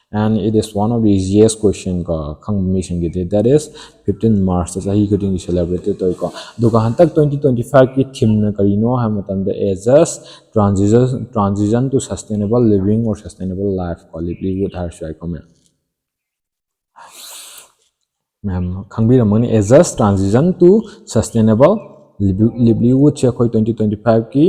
And it is one of the easiest question ꯀꯣ, ꯈꯪꯕ ꯃꯤꯁꯤꯡꯒꯤꯗꯤ, that is fifteen March ꯇ ꯆꯍꯤ ꯈꯨꯗꯤꯡꯒꯤ celebrated ꯇꯧꯏꯀꯣ꯫ ꯑꯗꯨꯒ ꯍꯟꯗꯛ twenty twenty five ꯀꯤ theme ꯅ ꯀꯔꯤꯅꯣ ꯍꯥꯏꯕ ꯃꯇꯝꯗ, a just transition, transition to sustainable living or sustainable life ꯀꯣ, livelihood ꯍꯥꯏꯔꯁꯨ ꯌꯥꯏꯀꯣ ꯃꯌꯥꯝ꯫ ꯃꯌꯥꯝ ꯈꯪꯕꯤꯔꯝꯃꯒꯅꯤ, a just transition to sustainable livelihood ꯁꯦ ꯑꯩꯈꯣꯏ twenty twenty five ꯀꯤ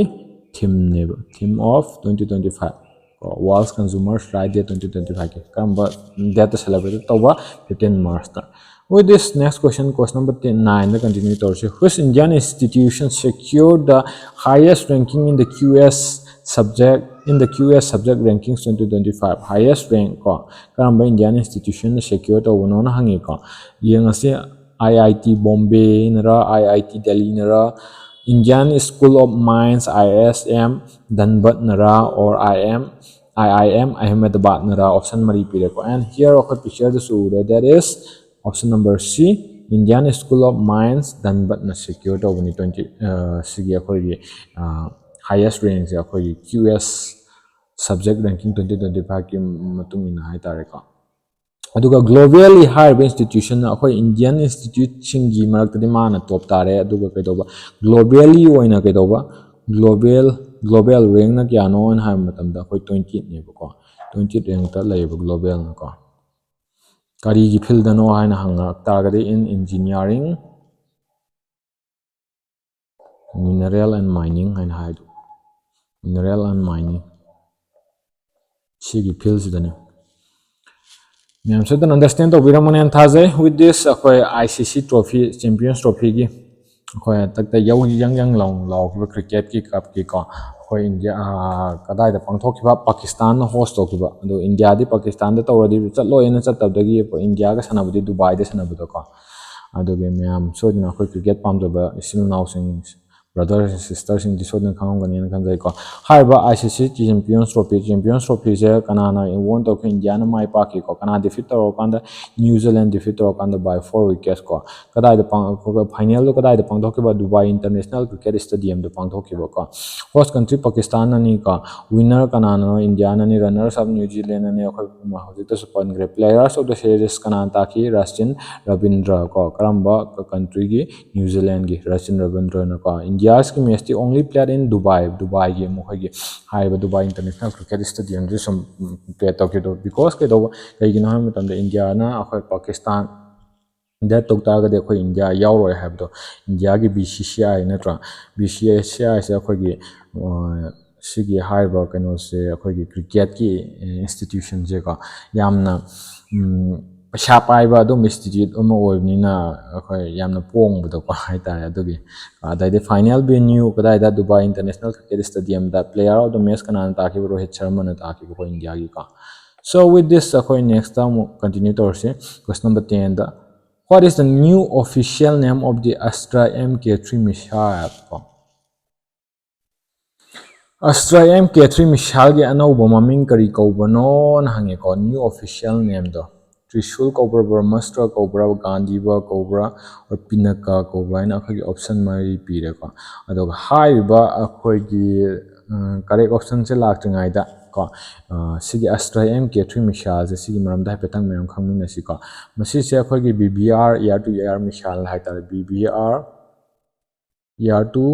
theme ꯅꯦꯕ, theme of twenty twenty five꯫ World Consumers Rights Day twenty twenty five ꯀꯤ ꯀꯔꯝꯕ date ꯇ celebrate ꯇꯧꯕ? Fifteen March ꯇ. With this, next question, question number ten, nine the continue ꯇꯧꯔꯁꯤ. Which Indian institution secured the highest ranking in the Q S subject, in the Q S subject rankings twenty twenty five? Highest rank ꯀꯣ, ꯀꯔꯝꯕ Indian institution ꯅ secure ꯇꯧꯕꯅꯣꯅ ꯍꯪꯉꯤꯀꯣ. ꯌꯦꯡꯉꯁꯤ, I I T Bombay Nar, I I T Delhi Nar, Indian School of Mines, I S M Dhanbad Nar, or I M, I I M Ahmedabad Nar? Option ꯃꯔꯤ ꯄꯤꯔꯦꯀꯣ. And here ꯑꯩꯈꯣꯏ picture ꯗꯁꯨ ꯎꯔꯦ, that is option number C, Indian School of Mines Dhanbad ꯅ secure ꯇꯧꯕꯅꯤ twenty, ꯑ, ꯁꯤꯒꯤ ꯑꯩꯈꯣꯏꯒꯤ, ꯑ, highest rank ꯁꯦ ꯑꯩꯈꯣꯏꯒꯤ Q S subject ranking twenty twenty five ꯀꯤ ꯃꯇꯨꯡ ꯏꯟꯅ ꯍꯥꯏꯇꯥꯔꯦꯀꯣ. ꯑꯗꯨꯒ globally ꯍꯥꯏꯔꯤꯕ institution ꯅ ꯑꯩꯈꯣꯏ Indian institute ꯁꯤꯡꯒꯤ ꯃꯔꯛꯇꯗꯤ ꯃꯥꯅ top ꯇꯥꯔꯦ, ꯑꯗꯨꯒ ꯀꯩꯗꯧꯕ, globally ꯑꯣꯏꯅ ꯀꯩꯗꯧꯕ, global, global rank ꯅ ꯀꯌꯥꯅꯣ ꯍꯥꯏꯅ ꯍꯥꯏꯕ ꯃꯇꯝꯗ ꯑꯩꯈꯣꯏ twenty ꯅꯦꯕꯀꯣ, twenty rank ꯇ ꯂꯩꯌꯦꯕ global ꯅꯀꯣ. ꯀꯔꯤꯒꯤ field ꯅꯣ ꯍꯥꯏꯅ ꯍꯪꯉꯛ ꯇꯥꯔꯒꯗꯤ in engineering, mineral and mining ꯍꯥꯏꯅ ꯍꯥꯏꯗꯣ, mineral and mining ꯁꯤꯒꯤ field ꯁꯤꯗꯅꯦ꯫ ꯃꯌꯥꯝ ꯁꯣꯏꯗꯅ understand ꯇꯧꯕꯤꯔꯝꯒꯅꯦꯅ ꯊꯥꯖꯩ꯫ With this ꯑꯩꯈꯣꯏ I C C trophy, Champions Trophy ꯒꯤ ꯑꯩꯈꯣꯏ ꯍꯟꯗꯛꯇ ꯌꯧ ꯌꯪ ꯌꯪ ꯂꯥꯎ ꯂꯥꯎꯈꯤꯕ cricket ꯀꯤ cup ꯀꯤꯀꯣ, ꯑꯩꯈꯣꯏ ꯏꯟꯗꯤꯌꯥ, ꯑ, ꯀꯗꯥꯏꯗ ꯄꯥꯡꯊꯣꯛꯈꯤꯕ? ꯄꯥꯀꯤꯁꯇꯥꯟꯅ host ꯇꯧꯈꯤꯕ꯫ ꯑꯗꯣ ꯏꯟꯗꯤꯌꯥꯗꯤ ꯄꯥꯀꯤꯁꯇꯥꯟꯗ ꯇꯧꯔꯗꯤ ꯆꯠꯂꯣꯏꯅ ꯆꯠꯇꯕꯗꯒꯤ ꯑꯩꯈꯣꯏ ꯏꯟꯗꯤꯌꯥꯒ ꯁꯥꯟꯅꯕꯗꯤ ꯗꯨꯕꯥꯏꯗ ꯁꯥꯟꯅꯕꯗꯣꯀꯣ꯫ ꯑꯗꯨꯒꯤ ꯃꯌꯥꯝ ꯁꯣꯏꯗꯅ ꯑꯩꯈꯣꯏ cricket ꯄꯥꯝꯖꯕ ꯏꯆꯤꯜ ꯏꯅꯥꯎꯁꯤꯡ, brothers and sister ꯁꯤꯡꯗꯤ ꯁꯣꯏꯗꯅ ꯈꯪꯉꯝꯒꯅꯤꯅ ꯈꯟꯖꯩꯀꯣ꯫ ꯍꯥꯏꯔꯤꯕ I C C Champions Trophy, Champions Trophy ꯁꯦ ꯀꯅꯥꯅ won ꯇꯧꯈꯤ? ꯏꯟꯗꯤꯌꯥꯅ ꯃꯥꯏ ꯄꯥꯛꯈꯤꯀꯣ꯫ ꯀꯅꯥ defeat ꯇꯧꯔꯀꯥꯟꯗ? New Zealand defeat ꯇꯧꯔꯀꯥꯟꯗ by four wickets ꯀꯣ꯫ ꯀꯗꯥꯏꯗ ꯄꯥꯡ-, final ꯗꯣ ꯀꯗꯥꯏꯗ ꯄꯥꯡꯊꯣꯛꯈꯤꯕ? Dubai International Cricket Stadium ꯗ ꯄꯥꯡꯊꯣꯛꯈꯤꯕꯀꯣ꯫ Host country ꯄꯥꯀꯤꯁꯇꯥꯟꯅꯅꯤꯀꯣ꯫ Winner ꯀꯅꯥꯅꯅꯣ? ꯏꯟꯗꯤꯌꯥꯅꯅꯤ꯫ Runners up New Zealand ꯅꯅꯤ꯫ ꯑꯩꯈꯣꯏ ꯍꯧꯖꯤꯛꯇꯁꯨ ꯄꯟꯈ꯭ꯔꯦ꯫ Players of the series ꯀꯅꯥꯅ ꯇꯥꯈꯤ? ꯔꯆꯤꯟ ꯔꯕꯤꯟꯗ꯭ꯔ ꯀꯣ꯫ ꯀꯔꯝꯕ country ꯒꯤ? New Zealand ꯒꯤ ꯔꯆꯤꯟ ꯔꯕꯤꯟꯗ꯭ꯔꯅꯀꯣ꯫ India's ꯒꯤ match T only played in Dubai, ꯗꯨꯕꯥꯏꯒꯤ ꯃꯈꯣꯏꯒꯤ ꯍꯥꯏꯔꯤꯕ Dubai International Cricket Stadium ꯗ ꯁꯨꯝ play ꯇꯧꯈꯤꯕꯗꯣ꯫ Because ꯀꯩꯗꯧꯕ, ꯀꯩꯒꯤꯅꯣ ꯍꯥꯏꯕ ꯃꯇꯝꯗ ꯏꯟꯗꯤꯌꯥꯅ ꯑꯩꯈꯣꯏ ꯄꯥꯀꯤꯁꯇꯥꯟꯗ ꯇꯧ ꯇꯥꯔꯒꯗꯤ ꯑꯩꯈꯣꯏ ꯏꯟꯗꯤꯌꯥ ꯌꯥꯎꯔꯣꯏ ꯍꯥꯏꯕꯗꯣ꯫ ꯏꯟꯗꯤꯌꯥꯒꯤ B C C I ꯅꯠꯇ꯭ꯔꯥ? B C C I ꯁꯦ ꯑꯩꯈꯣꯏꯒꯤ, ꯑ, ꯁꯤꯒꯤ ꯍꯥꯏꯔꯤꯕ ꯀꯩꯅꯣꯁꯦ, ꯑꯩꯈꯣꯏꯒꯤ ꯀ꯭ꯔꯤꯀꯦꯠꯀꯤ ꯏꯟꯁꯇꯤꯇ꯭ꯌꯨꯁꯟꯁꯦꯀꯣ, ꯌꯥꯝꯅ ꯄꯩꯁꯥ ꯄꯥꯏꯕ ꯑꯗꯨꯝꯕ ꯏꯟꯁꯇꯤꯇ꯭ꯌꯨꯠ ꯑꯃ ꯑꯣꯏꯕꯅꯤꯅ ꯑꯩꯈꯣꯏ ꯌꯥꯝꯅ ꯄꯣꯡꯕꯗꯣꯀꯣ ꯍꯥꯏꯇꯥꯔꯦ꯫ ꯑꯗꯨꯒꯤ ꯑꯗꯩꯗꯤ ꯐꯥꯏꯅꯦꯜ ꯚꯦꯅ꯭ꯌꯨ ꯀꯗꯥꯏꯗ? ꯗꯨꯕꯥꯏ ꯏꯟꯇꯔꯅꯦꯁꯅꯦꯜ ꯀ꯭ꯔꯤꯀꯦꯠ ꯁ꯭ꯇꯦꯗꯤꯌꯝꯗ꯫ ꯄ꯭ꯂꯦꯌꯔ ꯑꯣꯐ ꯗ ꯃꯦꯠꯆ ꯀꯅꯥꯅ ꯇꯥꯈꯤꯕ? ꯔꯣꯍꯤꯠ ꯁꯔꯃꯅ ꯇꯥꯈꯤꯕꯀꯣ, ꯏꯟꯗꯤꯌꯥꯒꯤꯀꯣ꯫ So with this, ꯑꯩꯈꯣꯏ ꯅꯦꯛꯁꯇ ꯑꯃꯨꯛ ꯀꯟꯇꯤꯅ꯭ꯌꯨ ꯇꯧꯔꯁꯤ꯫ Question number ten ꯗ, What is the new official name of the Astra M K three missile? ꯀꯣ, Astra M K three ꯃꯤꯁꯥꯏꯜꯒꯤ ꯑꯅꯧꯕ ꯃꯃꯤꯡ ꯀꯔꯤ ꯀꯧꯕꯅꯣꯅ ꯍꯪꯉꯦꯀꯣ꯫ New official nameꯗꯣ ꯇ꯭ꯔꯤꯁꯨꯜ ꯀꯧꯕ꯭ꯔꯥ, ꯕ꯭ꯔꯍꯃꯁꯇ꯭ꯔ ꯀꯧꯕ꯭ꯔꯥ, ꯒꯥꯟꯙꯤꯕ ꯀꯧꯕ꯭ꯔꯥ, or ꯄꯤꯅꯀꯥ ꯀꯧꯕ꯭ꯔꯥ ꯍꯥꯏꯅ ꯑꯩꯈꯣꯏꯒꯤ ꯑꯣꯞꯁꯟ ꯃꯔꯤ ꯄꯤꯔꯦꯀꯣ꯫ ꯑꯗꯨꯒ ꯍꯥꯏꯔꯤꯕ ꯑꯩꯈꯣꯏꯒꯤ ꯀꯔꯦꯛ ꯑꯣꯞꯁꯟꯁꯦ ꯂꯥꯛꯇ꯭ꯔꯤꯉꯩꯗ ꯀꯣ, ꯁꯤꯒꯤ Astra M K three ꯃꯤꯁꯥꯏꯜꯁꯦ ꯁꯤꯒꯤ ꯃꯔꯝꯗ ꯍꯥꯏꯐꯦꯠꯇꯪ ꯃꯌꯥꯝ ꯈꯪꯃꯤꯟꯅꯁꯤꯀꯣ꯫ ꯃꯁꯤꯁꯦ ꯑꯩꯈꯣꯏꯒꯤ B B R air to air missile ꯍꯥꯏꯇꯥꯔꯦ꯫ B B R air to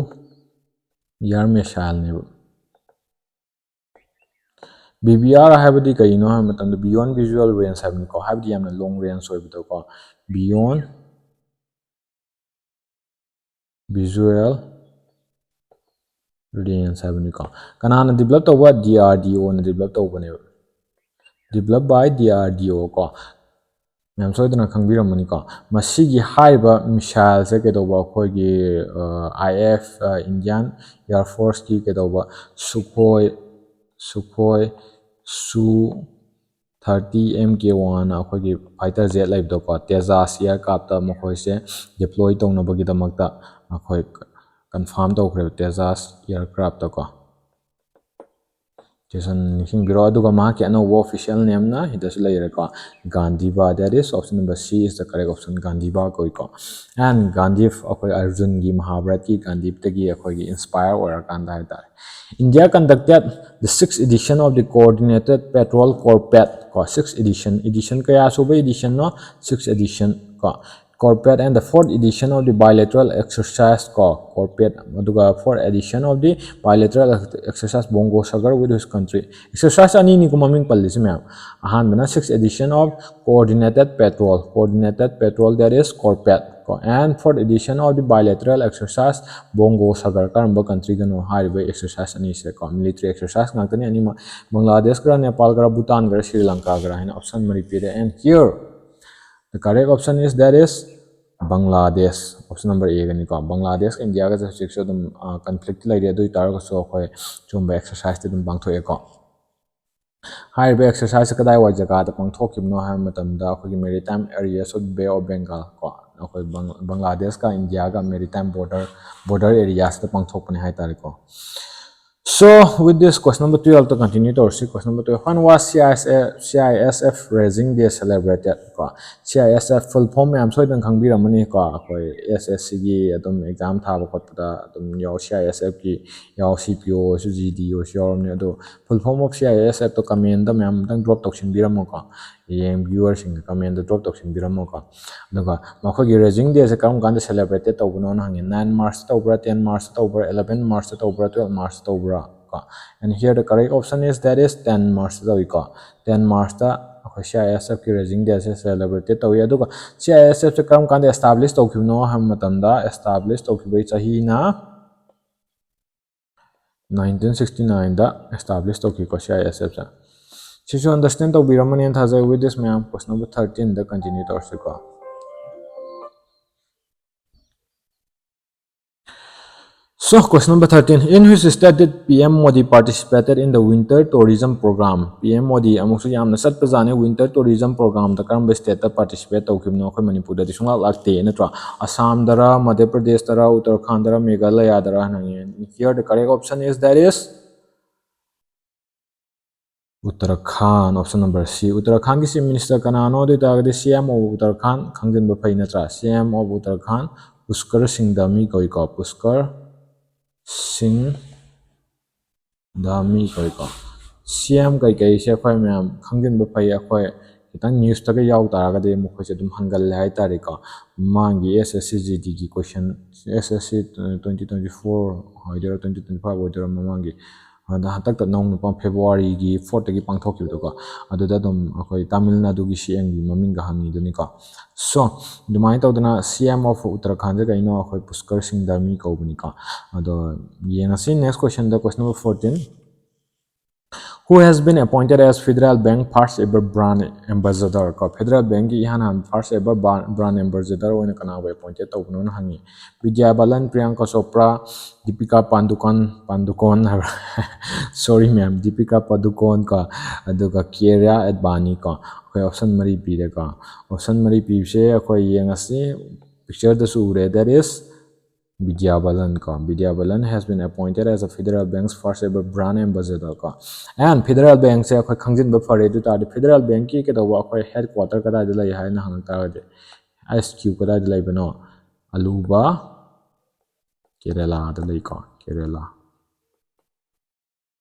air missileꯅꯦꯕ꯫ B B R ꯍꯥꯏꯕꯗꯤ ꯀꯔꯤꯅꯣ ꯍꯥꯏꯕ ꯃꯇꯝꯗ, beyond visual range ꯍꯥꯏꯕꯅꯤꯀꯣ, ꯍꯥꯏꯕꯗꯤ ꯌꯥꯝꯅ long range ꯑꯣꯏꯕꯗꯣꯀꯣ, beyond visual range ꯍꯥꯏꯕꯅꯤꯀꯣ꯫ ꯀꯅꯥꯅ develop ꯇꯧꯕ? D R D Oꯅ develop ꯇꯧꯕꯅꯦꯕ, develop by D R D O ꯀꯣ꯫ ꯃꯌꯥꯝ ꯁꯣꯏꯗꯅ ꯈꯪꯕꯤꯔꯝꯃꯅꯤꯀꯣ꯫ ꯃꯁꯤꯒꯤ ꯍꯥꯏꯔꯤꯕ ꯃꯤꯁꯥꯏꯜꯁꯦ ꯀꯩꯗꯧꯕ, ꯑꯩꯈꯣꯏꯒꯤ I F, Indian Air Forceꯀꯤ ꯀꯩꯗꯧꯕ, Sukhoi, Sukhoi Su thirty M K one ꯑꯩꯈꯣꯏꯒꯤ fighter jet ꯂꯩꯕꯗꯣꯀꯣ, Tejas aircraftꯇ ꯃꯈꯣꯏꯁꯦ deploy ꯇꯧꯅꯕꯒꯤꯗꯃꯛꯇ ꯑꯩꯈꯣꯏ confirm ꯇꯧꯈ꯭ꯔꯦꯕ, Tejas aircraftꯇꯀꯣ꯫ ꯁꯤꯁꯨ ꯅꯤꯡꯁꯤꯡꯕꯤꯔꯣ꯫ ꯑꯗꯨꯒ ꯃꯍꯥꯛꯀꯤ ꯑꯅꯧꯕ official nameꯅ ꯁꯤꯗꯁꯨ ꯂꯩꯔꯦꯀꯣ, Gandiva, that is option number C is the correct option, Gandiva ꯀꯧꯏꯀꯣ꯫ And Gandhi ꯑꯩꯈꯣꯏ ꯑꯔꯖꯨꯟꯒꯤ, ꯃꯍꯥꯚꯥꯔꯠꯀꯤ ꯒꯥꯟꯙꯤꯕꯇꯒꯤ ꯑꯩꯈꯣꯏꯒꯤ inspire ꯑꯣꯏꯔꯀꯥꯟꯗ ꯍꯥꯏꯇꯥꯔꯦ꯫ India conducted the sixth edition of the Coordinated Patrol Corps, PAT ꯀꯣ, sixth edition, edition ꯀꯌꯥ ꯁꯨꯕ editionꯅꯣ? Sixth edition ꯀꯣ꯫ Corpet and the fourth edition of the bilateral exercise ꯀꯣ, Corpet ꯑꯗꯨꯒ fourth edition of the bilateral exercise Bongo Sagar with his country. Exercise ꯑꯅꯤꯅꯤꯀꯣ ꯃꯃꯤꯡ ꯄꯜꯂꯤꯁꯤ ꯃꯌꯥꯝ꯫ ꯑꯍꯥꯟꯕꯅ sixth edition of coordinated patrol, coordinated patrol, that is Corpet ꯀꯣ, and fourth edition of the bilateral exercise Bongo Sagar, ꯀꯔꯝꯕ country ꯒꯅꯣ ꯍꯥꯏꯔꯤꯕ exercise ꯑꯅꯤꯁꯦ ꯀꯣ, military exercise ꯉꯥꯛꯇꯅꯤ ꯑꯅꯤꯃꯛ꯫ ꯕꯪꯒ꯭ꯂꯥꯗꯦꯁ ꯒꯔ, ꯅꯦꯄꯥꯜ ꯒꯔ, ꯚꯨꯇꯥꯟ ꯒꯔ, ꯁ꯭ꯔꯤ ꯂꯪꯀꯥ ꯒꯔ ꯍꯥꯏꯅ option ꯃꯔꯤ ꯄꯤꯔꯦ꯫ And here the correct option is, that is Bangladesh, option number A ꯒꯅꯤꯀꯣ꯫ ꯕꯪꯒ꯭ꯂꯥꯗꯦꯁꯀ ꯏꯟꯗꯤꯌꯥꯒꯁꯦ ꯍꯧꯖꯤꯛꯁꯨ ꯑꯗꯨꯝ ꯀꯟꯐ꯭ꯂꯤꯛ ꯂꯩꯔꯤ, ꯑꯗꯨ ꯑꯣꯏ ꯇꯥꯔꯒꯁꯨ ꯑꯩꯈꯣꯏ ꯁꯤꯒꯨꯝꯕ exercise ꯇꯤ ꯑꯗꯨꯝ ꯄꯥꯡꯊꯣꯛꯑꯦꯀꯣ꯫ ꯍꯥꯏꯔꯤꯕ exercise ꯁꯦ ꯀꯗꯥꯏꯋꯥꯏ ꯖꯒꯥꯗ ꯄꯥꯡꯊꯣꯛꯈꯤꯕꯅꯣ ꯍꯥꯏꯕ ꯃꯇꯝꯗ ꯑꯩꯈꯣꯏꯒꯤ maritime areas of Bay of Bengal ꯀꯣ, ꯑꯩꯈꯣꯏ ꯕꯪ-, ꯕꯪꯒ꯭ꯂꯥꯗꯦꯁꯀ ꯏꯟꯗꯤꯌꯥꯒ maritime border, border area ꯁꯤꯗ ꯄꯥꯡꯊꯣꯛꯄꯅꯦ ꯍꯥꯏꯇꯥꯔꯦꯀꯣ꯫ So with this, question number twelve ꯇ continue ꯇꯧꯔꯁꯤ꯫ Question number twelve, when was C I S F, C I S F raising day celebrated ꯀꯣ? C I S F full form ꯃꯌꯥꯝ ꯁꯣꯏꯗꯅ ꯈꯪꯕꯤꯔꯝꯃꯅꯤꯀꯣ, ꯑꯩꯈꯣꯏ S S C ꯒꯤ ꯑꯗꯨꯝ exam ꯊꯥꯕ ꯈꯣꯠꯄꯗ ꯑꯗꯨꯝ ꯌꯥꯎ, C I S F ꯀꯤ ꯌꯥꯎ, C P O ꯑꯣꯏꯔꯁꯨ, G D ꯑꯣꯏꯔꯁꯨ ꯌꯥꯎꯔꯝꯅꯤ꯫ ꯑꯗꯣ full form of C I S F to comment ꯗ ꯃꯌꯥꯝ ꯑꯝꯇꯪ drop ꯇꯧꯁꯤꯟꯕꯤꯔꯝꯃꯣꯀꯣ, ꯌꯦꯡ viewer ꯁꯤꯡꯅ comment ꯗ drop ꯇꯧꯁꯤꯟꯕꯤꯔꯝꯃꯣꯀꯣ꯫ ꯑꯗꯨꯒ ꯃꯈꯣꯏꯒꯤ raising day ꯁꯦ ꯀꯔꯝ ꯀꯥꯟꯗ celebrated ꯇꯧꯕꯅꯣꯅ ꯍꯪꯉꯦ꯫ Nine March ꯇ ꯇꯧꯕ꯭ꯔꯥ, ten March ꯇ ꯇꯧꯕ꯭ꯔꯥ, eleven March ꯇ ꯇꯧꯕ꯭ꯔꯥ, twelve March ꯇ ꯇꯧꯕ꯭ꯔꯥ ꯀꯣ? And here the correct option is, that is ten March ꯇ ꯇꯧꯏꯀꯣ꯫ Ten March ꯇ ꯑꯩꯈꯣꯏ C I S F ꯀꯤ raising day ꯁꯦ celebrated ꯇꯧꯏ꯫ ꯑꯗꯨꯒ C I S F ꯁꯦ ꯀꯔꯝ ꯀꯥꯟꯗ establish ꯇꯧꯈꯤꯕꯅꯣ ꯍꯥꯏꯕ ꯃꯇꯝꯗ, establish ꯇꯧꯈꯤꯕꯒꯤ ꯆꯍꯤꯅ nineteen sixty nine the establish ꯇꯧꯈꯤꯀꯣ C I S F ꯁꯦ꯫ ꯁꯤꯁꯨ understand ꯇꯧꯕꯤꯔꯝꯃꯅꯤꯅ ꯊꯥꯖꯩ꯫ With this ꯃꯌꯥꯝ, question number thirteen ꯗ continue ꯇꯧꯔꯁꯤꯀꯣ꯫ So, question number thirteen, in which state did P M Modi participated in the winter tourism program? P M Modi ꯑꯃꯨꯛꯁꯨ ꯌꯥꯝꯅ ꯆꯠꯄꯖꯥꯠꯅꯤ winter tourism program ꯗ꯫ ꯀꯔꯝꯕ state ꯇ participate ꯇꯧꯈꯤꯕꯅꯣ? ꯑꯩꯈꯣꯏ ꯃꯅꯤꯄꯨꯔꯗꯗꯤ ꯁꯨꯡꯂꯥꯛ ꯂꯥꯛꯇꯦ ꯅꯠꯇ꯭ꯔꯣ? ꯑꯁꯥꯝꯗꯔ, ꯃꯙ꯭ꯌ ꯄ꯭ꯔꯗꯦꯁꯇꯔ, ꯎꯠꯇꯔꯈꯥꯟꯗꯔ, ꯃꯦꯘꯥꯂꯌꯥꯗꯔ ꯍꯥꯏꯅ ꯍꯪꯉꯤ꯫ Here the correct option is, that is Uttarakhand, option number C꯫ ꯎꯠꯇꯔꯈꯥꯟꯒꯤ chief minister ꯀꯅꯥꯅꯣ? ꯑꯗꯨ ꯑꯣꯏꯇꯥꯔꯒꯗꯤ C M of ꯎꯠꯇꯔꯈꯥꯟ ꯈꯪꯖꯤꯟꯕ ꯐꯩ ꯅꯠꯇ꯭ꯔꯥ? C M of ꯎꯠꯇꯔꯈꯥꯟ ꯄꯨꯁꯀꯔ ꯁꯤꯡ ꯙꯥꯃꯤ ꯀꯧꯏꯀꯣ, ꯄꯨꯁꯀꯔ ꯁꯤꯡ ꯙꯥꯃꯤ ꯀꯧꯏꯀꯣ꯫ C M ꯀꯩꯀꯩꯁꯦ ꯑꯩꯈꯣꯏ ꯃꯌꯥꯝ ꯈꯪꯖꯤꯟꯕ ꯐꯩ꯫ ꯑꯩꯈꯣꯏ ꯈꯤꯇꯪ ꯅ꯭ꯌꯨꯁꯇꯒ ꯌꯥꯎ ꯇꯥꯔꯒꯗꯤ ꯃꯈꯣꯏꯁꯦ ꯑꯗꯨꯝ ꯍꯪꯒꯜꯂꯦ ꯍꯥꯏꯇꯥꯔꯦꯀꯣ꯫ ꯃꯃꯥꯡꯒꯤ S S C G D ꯒꯤ question, S S C twenty twenty four ꯑꯣꯏꯗꯣꯏꯔꯥ, twenty twenty five ꯑꯣꯏꯗꯣꯏꯔꯥ, ꯃꯃꯥꯡꯒꯤ, ꯑꯗ ꯍꯟꯗꯛꯇ ꯅꯧꯅ ꯄꯥꯡ-, February ꯒꯤ fourth ꯇꯒꯤ ꯄꯥꯡꯊꯣꯛꯈꯤꯕꯗꯣꯀꯣ꯫ ꯑꯗꯨꯗ ꯑꯗꯨꯝ ꯑꯩꯈꯣꯏ ꯇꯥꯃꯤꯜ ꯅꯥꯗꯨꯒꯤ C M ꯒꯤ ꯃꯃꯤꯡꯒ ꯍꯪꯉꯤꯗꯨꯅꯤꯀꯣ꯫ So, ꯑꯗꯨꯃꯥꯏꯅ ꯇꯧꯗꯅ C M of Uttarakhand ꯁꯦ ꯀꯩꯅꯣ? ꯑꯩꯈꯣꯏ ꯄꯨꯁꯀꯔ ꯁꯤꯡ ꯙꯥꯃꯤ ꯀꯧꯕꯅꯤꯀꯣ꯫ ꯑꯗꯣ ꯌꯦꯡꯉꯁꯤ next question the, question number fourteen. Who has been appointed as Federal Bank first ever brand ambassador ꯀꯣ? Federal Bank ꯀꯤ ꯏꯍꯥꯟ ꯍꯥꯟꯕ first ever ba-, brand ambassador ꯑꯣꯏꯅ ꯀꯅꯥꯕꯨ appointed ꯇꯧꯕꯅꯣꯅ ꯍꯪꯉꯤ꯫ ꯕꯤꯗ꯭ꯌꯥ ꯕꯥꯂꯟ, ꯄ꯭ꯔꯤꯌꯥꯡꯀꯥ ꯆꯣꯄ꯭ꯔꯥ, ꯗꯤꯄꯤꯀꯥ ꯄꯥꯟꯗꯨꯀꯣꯟ, ꯄꯥꯟꯗꯨꯀꯣꯟ ꯍꯥꯏꯕ꯭ꯔꯥ? Sorry ma'am, ꯗꯤꯄꯤꯀꯥ ꯄꯥꯗꯨꯀꯣꯟ ꯀꯣ, ꯑꯗꯨꯒ ꯀꯤꯌꯥꯔꯥ ꯑꯦꯗꯕꯥꯅꯤ ꯀꯣ꯫ ꯑꯩꯈꯣꯏ option ꯃꯔꯤ ꯄꯤꯔꯦꯀꯣ꯫ Option ꯃꯔꯤ ꯄꯤꯕꯁꯦ ꯑꯩꯈꯣꯏ ꯌꯦꯡꯉꯁꯤ, picture ꯗꯁꯨ ꯎꯔꯦ, that is ꯕꯤꯗ꯭ꯌꯥ ꯕꯥꯂꯟ ꯀꯣ꯫ Vidya Balan has been appointed as a Federal Bank's first ever brand ambassador ꯀꯣ꯫ And Federal Bank ꯁꯦ ꯑꯩꯈꯣꯏ ꯈꯪꯖꯤꯟꯕ ꯐꯔꯦ꯫ ꯑꯗꯨ ꯇꯥꯔꯗꯤ Federal Bank ꯀꯤ ꯀꯩꯗꯧꯕ, ꯑꯩꯈꯣꯏ headquarter ꯀꯗꯥꯏꯗ ꯂꯩ ꯍꯥꯏꯅ ꯍꯪꯉꯛ ꯇꯥꯔꯒꯗꯤ, H Q ꯀꯗꯥꯏꯗ ꯂꯩꯕꯅꯣ? ꯑꯂꯨꯕ, ꯀꯦꯔꯦꯂꯥꯗ ꯂꯩꯀꯣ, Kerala.